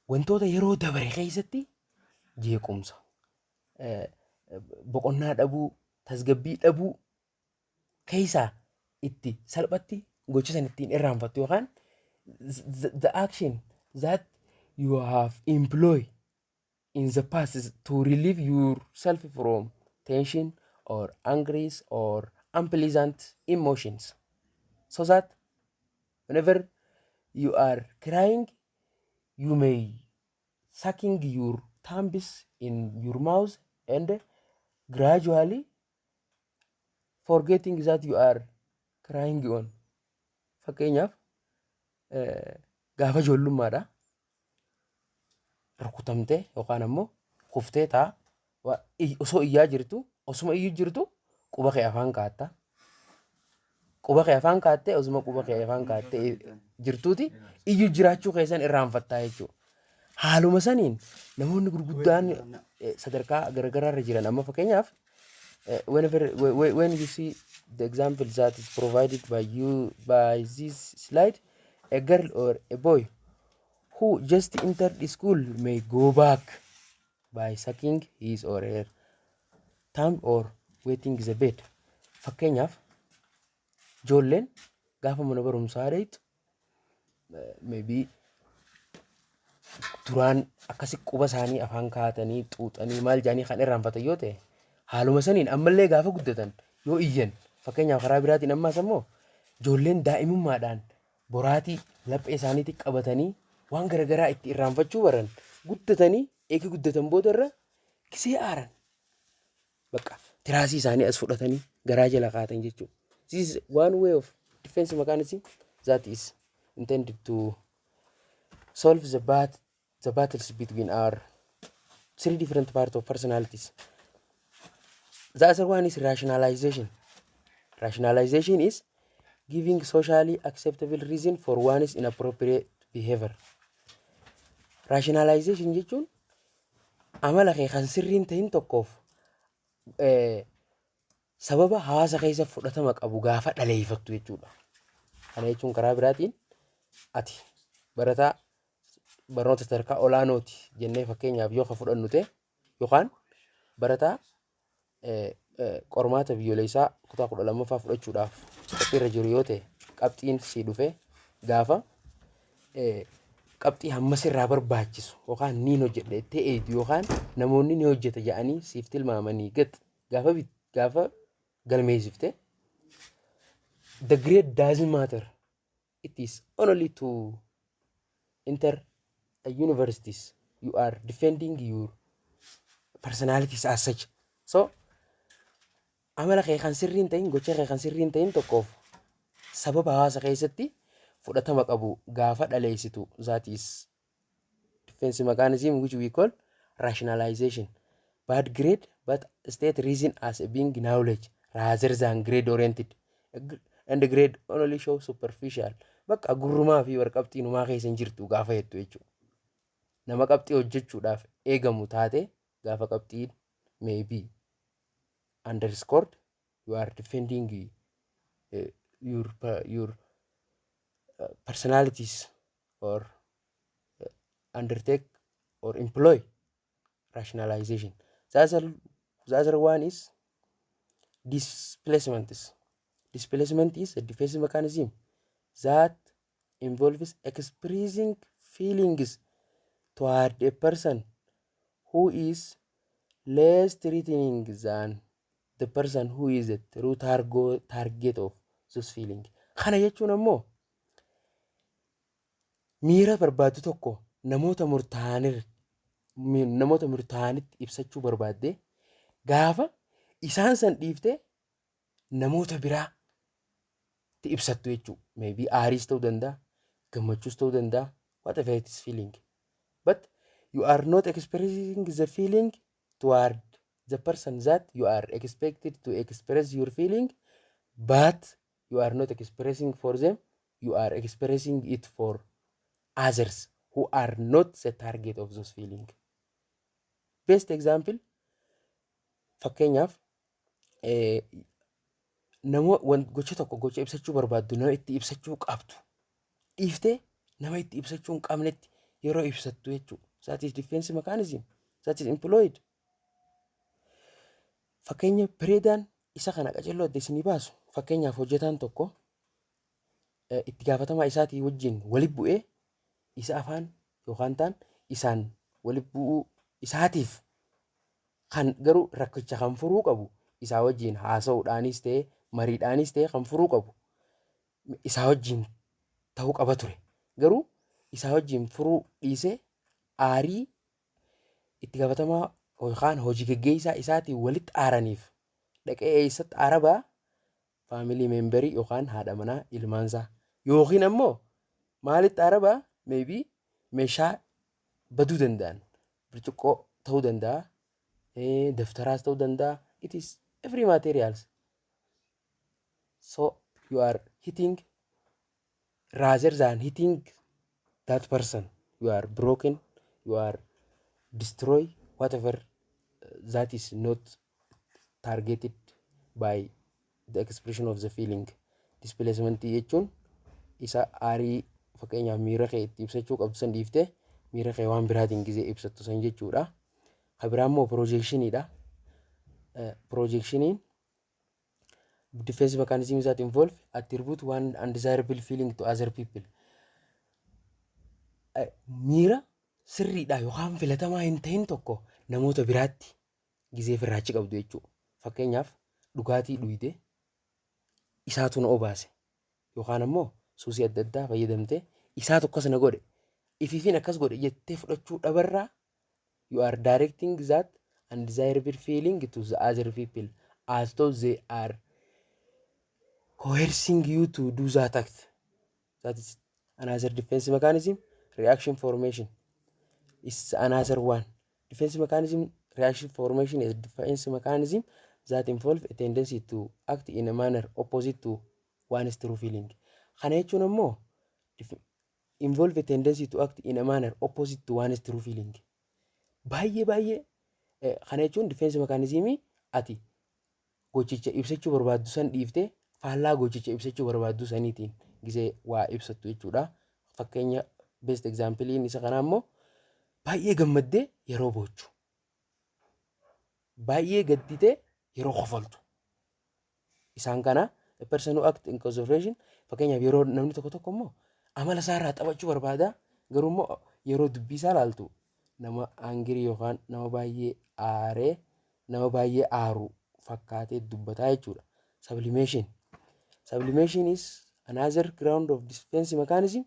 wantoota yeroo dabare keessatti jeequmsa, boqonnaa dhabuu, tasgabbii dhabuu keessaa itti salphatti gocha san ittiin irraanfattu yookaan the action that you have employed in the past is to relieve yourself from tension or angries or unpleasant emotions, so that whenever you are crying, you may sucking your thumbs in your mouth and gradually forgetting that you are crying on. Fakkeenyaaf, gaafa ijoollummaadha rukutamtee yookaan ammoo kuftee ta'a, osoo iyyaa jirtu, osuma iyyuu jirtu quba kee afaan kaatta. Quba kee afaan kaattee, osuma quba kee afaan kaattee jirtuuti iyyuu jiraachuu keessan irraanfattaa jechuudha. Haaluma saniin namoonni gurguddaan sadarkaa garaagaraa irra jiran amma fakkeenyaaf, whenever when you see the example that is provided by you by this slide, a girl or a boy who just entered school may go back by sucking his or her thumb or wetting the bed. Fakkeenyaaf, ijoolleen gaafa mana barumsaa deemtu maybe duraan akkasi quba isaanii afaan kaa'atanii xuuxanii maal jedhanii kan irraanfatan yoo ta'e, Haaluma saniin ammallee gaafa guddatan yoo iyyan, fakkeenyaaf karaa biraatiin ammaas ammoo ijoolleen daa'imummaadhaan boraatii laphee isaaniitti qabatanii waan garaagaraa itti irraanfachuu baran, guddatanii eegi guddatan booda irra gisee aaran bakka tiraasii isaanii as fudhatanii garaa jala kaatan jechuudha. This is one way of defense mechanism that is intended to solve the battles between our three different parts of personalities. The other one is rationalization. Rationalization is giving socially acceptable reason for one's inappropriate behavior. Rationalization jechuun amala kee kan sirriin ta'in tokkoof sababa hawaasa keessa fudhatama qabu gaafa dhaleeffattu jechuudha. Kana jechuun karaa biraatiin ati barataa barnoota sadarkaa olaanooti jennee fakkeenyaaf yoo ka fudhannu ta'e, yookaan barataa qormaata biyyoolessaa kutaa 12ffaa fudhachuudhaaf qophiirra jiru yoo ta'e, qabxiin sii dhufe gaafa qabxii hammas irraa barbaachisu yookaan niin hojjedha jettee eegdu yookaan namoonni ni hojjeta jedhanii siif tilmaamanii gad gaafa galmeessifte, the grade doesn't matter. It is only to enter a universities. You are defending your personalities as such. So amala kee kan sirrii hin ta'in, gocha kee kan sirrii hin ta'in tokkoof sababa hawaasa keessatti fudhatama qabu gaafa dhaleessitu, that is defense mechanism which we call rationalization. Bad grade but state reason as a being knowledge rather than grade oriented, and grade only show superficial. Bakka gurrumaa fi warqabxiinumaa keessa hin jirtu gaafa jettu jechuudha. Nama qabxii hojjechuudhaaf eegamu taate, gaafa qabxiin maybe underscored, you are defending your personalities or undertake or employ rationalization. The other one is displacement. Displacement is a defense mechanism that involves expressing feelings toward a person who is less threatening than the person who is the true target of those feelings. Kana jechuun ammoo miira barbaaddu tokko namoota murtaa'anitti ibsachuu barbaadde, gaafa isaan san dhiiftee namoota biraatti ibsattu jechuudha. Maybe aariis ta'uu danda'a, gammachuus ta'uu danda'a, whatever it is feeling. But you are not expressing the feeling toward the person that you are expected to express your feeling, but you are not expressing for them, you are expressing it for others who are not the target of those feeling. Best example, fakkeenyaaf nama gocha tokko, gocha ibsachuu barbaaddu nama itti ibsachuu qabdu dhiiftee nama itti ibsachuu hin qabnetti yeroo ibsattu jechuudha. That is defense mechanism. That is employed. Fakkeenya pireedaan isa kana qaceelloo adda isinii baasu, fakkeenyaaf hojjetaan tokko itti gaafatamaa isaatii wajjin walitti bu'ee isa afaan yookaan ta'an isaan walitti bu'uu isaatiif kan garuu rakkicha kan furuu qabu isaa wajjin haasa'uudhaanis ta'e, mariidhaanis ta'e, kan furuu qabu isaa wajjin ta'uu qaba ture. Garuu isaa wajjin furuu dhiisee aarii itti gaafatamaa yookaan hojii geggeessaa isaatiin walitti aaraniif dhaqee eessatti aara ba'a? Family memberii yookaan haadha manaa, ilmaansaa, yookiin ammoo maalitti aara ba'a? Maybe meeshaa baduu danda'an, burcuqqoo ta'uu danda'a, daftaraas ta'uu danda'a, it is every materials. So you are hitting rather than hitting that person, you are broken, you are destroy whatever that is not targeted by the expression of the feeling. Displacement jechuun isa aarii fakkeenyaaf miira kee itti ibsachuu qabdu san dhiiftee miira kee waan biraatiin gizee ibsattu san jechuudha. Kan biraa immoo projectioniidha. Projectioniin defense mechanism that involve attribute one undesirable feeling to other people. Miira sirriidha yookaan filatamaa hin ta'in tokko namoota biraatti gizee firraachi qabdu jechuudha. Fakkeenyaaf, dhugaatii dhugdee isaatu na obaase yookaan ammoo suusii adda addaa fayyadamtee isaatu akkas na godhe, ifiifin akkas godhe jettee fudhachuu dhabarraa, you are directing that undesirable feeling to the other people as though they are coercing you to do that act. That is another defense mechanism. Reaction formation is another one. Defense mechanism, reaction formation is defense mechanism that involve a tendency to act in a manner opposite to one's true feeling. Kana jechuun ammoo involve a tendency to act in a manner opposite to one's true feeling. Baay'ee baay'ee kana jechuun defense mechanism ati gochicha ibsachuu barbaaddu san dhiiftee faallaa gochicha ibsachuu barbaaddu saniitiin gisee waa ibsattu jechuudha. Fakkeenya, best example isa kanaa immoo baay'ee gammaddee yeroo boochu. Baay'ee gadditee yeroo kofaltu. Isaan kana a person who act in conservation. Fakkeenyaaf, yeroo namni tokko tokko immoo amala isaarraa taphachuu barbaada, garuu immoo yeroo dubbii isaa laaltu nama angry yookaan nama baay'ee aaree, nama baay'ee aaru fakkaatee dubbataa jechuudha. Sublimation. Sublimation is another ground of defense mechanism.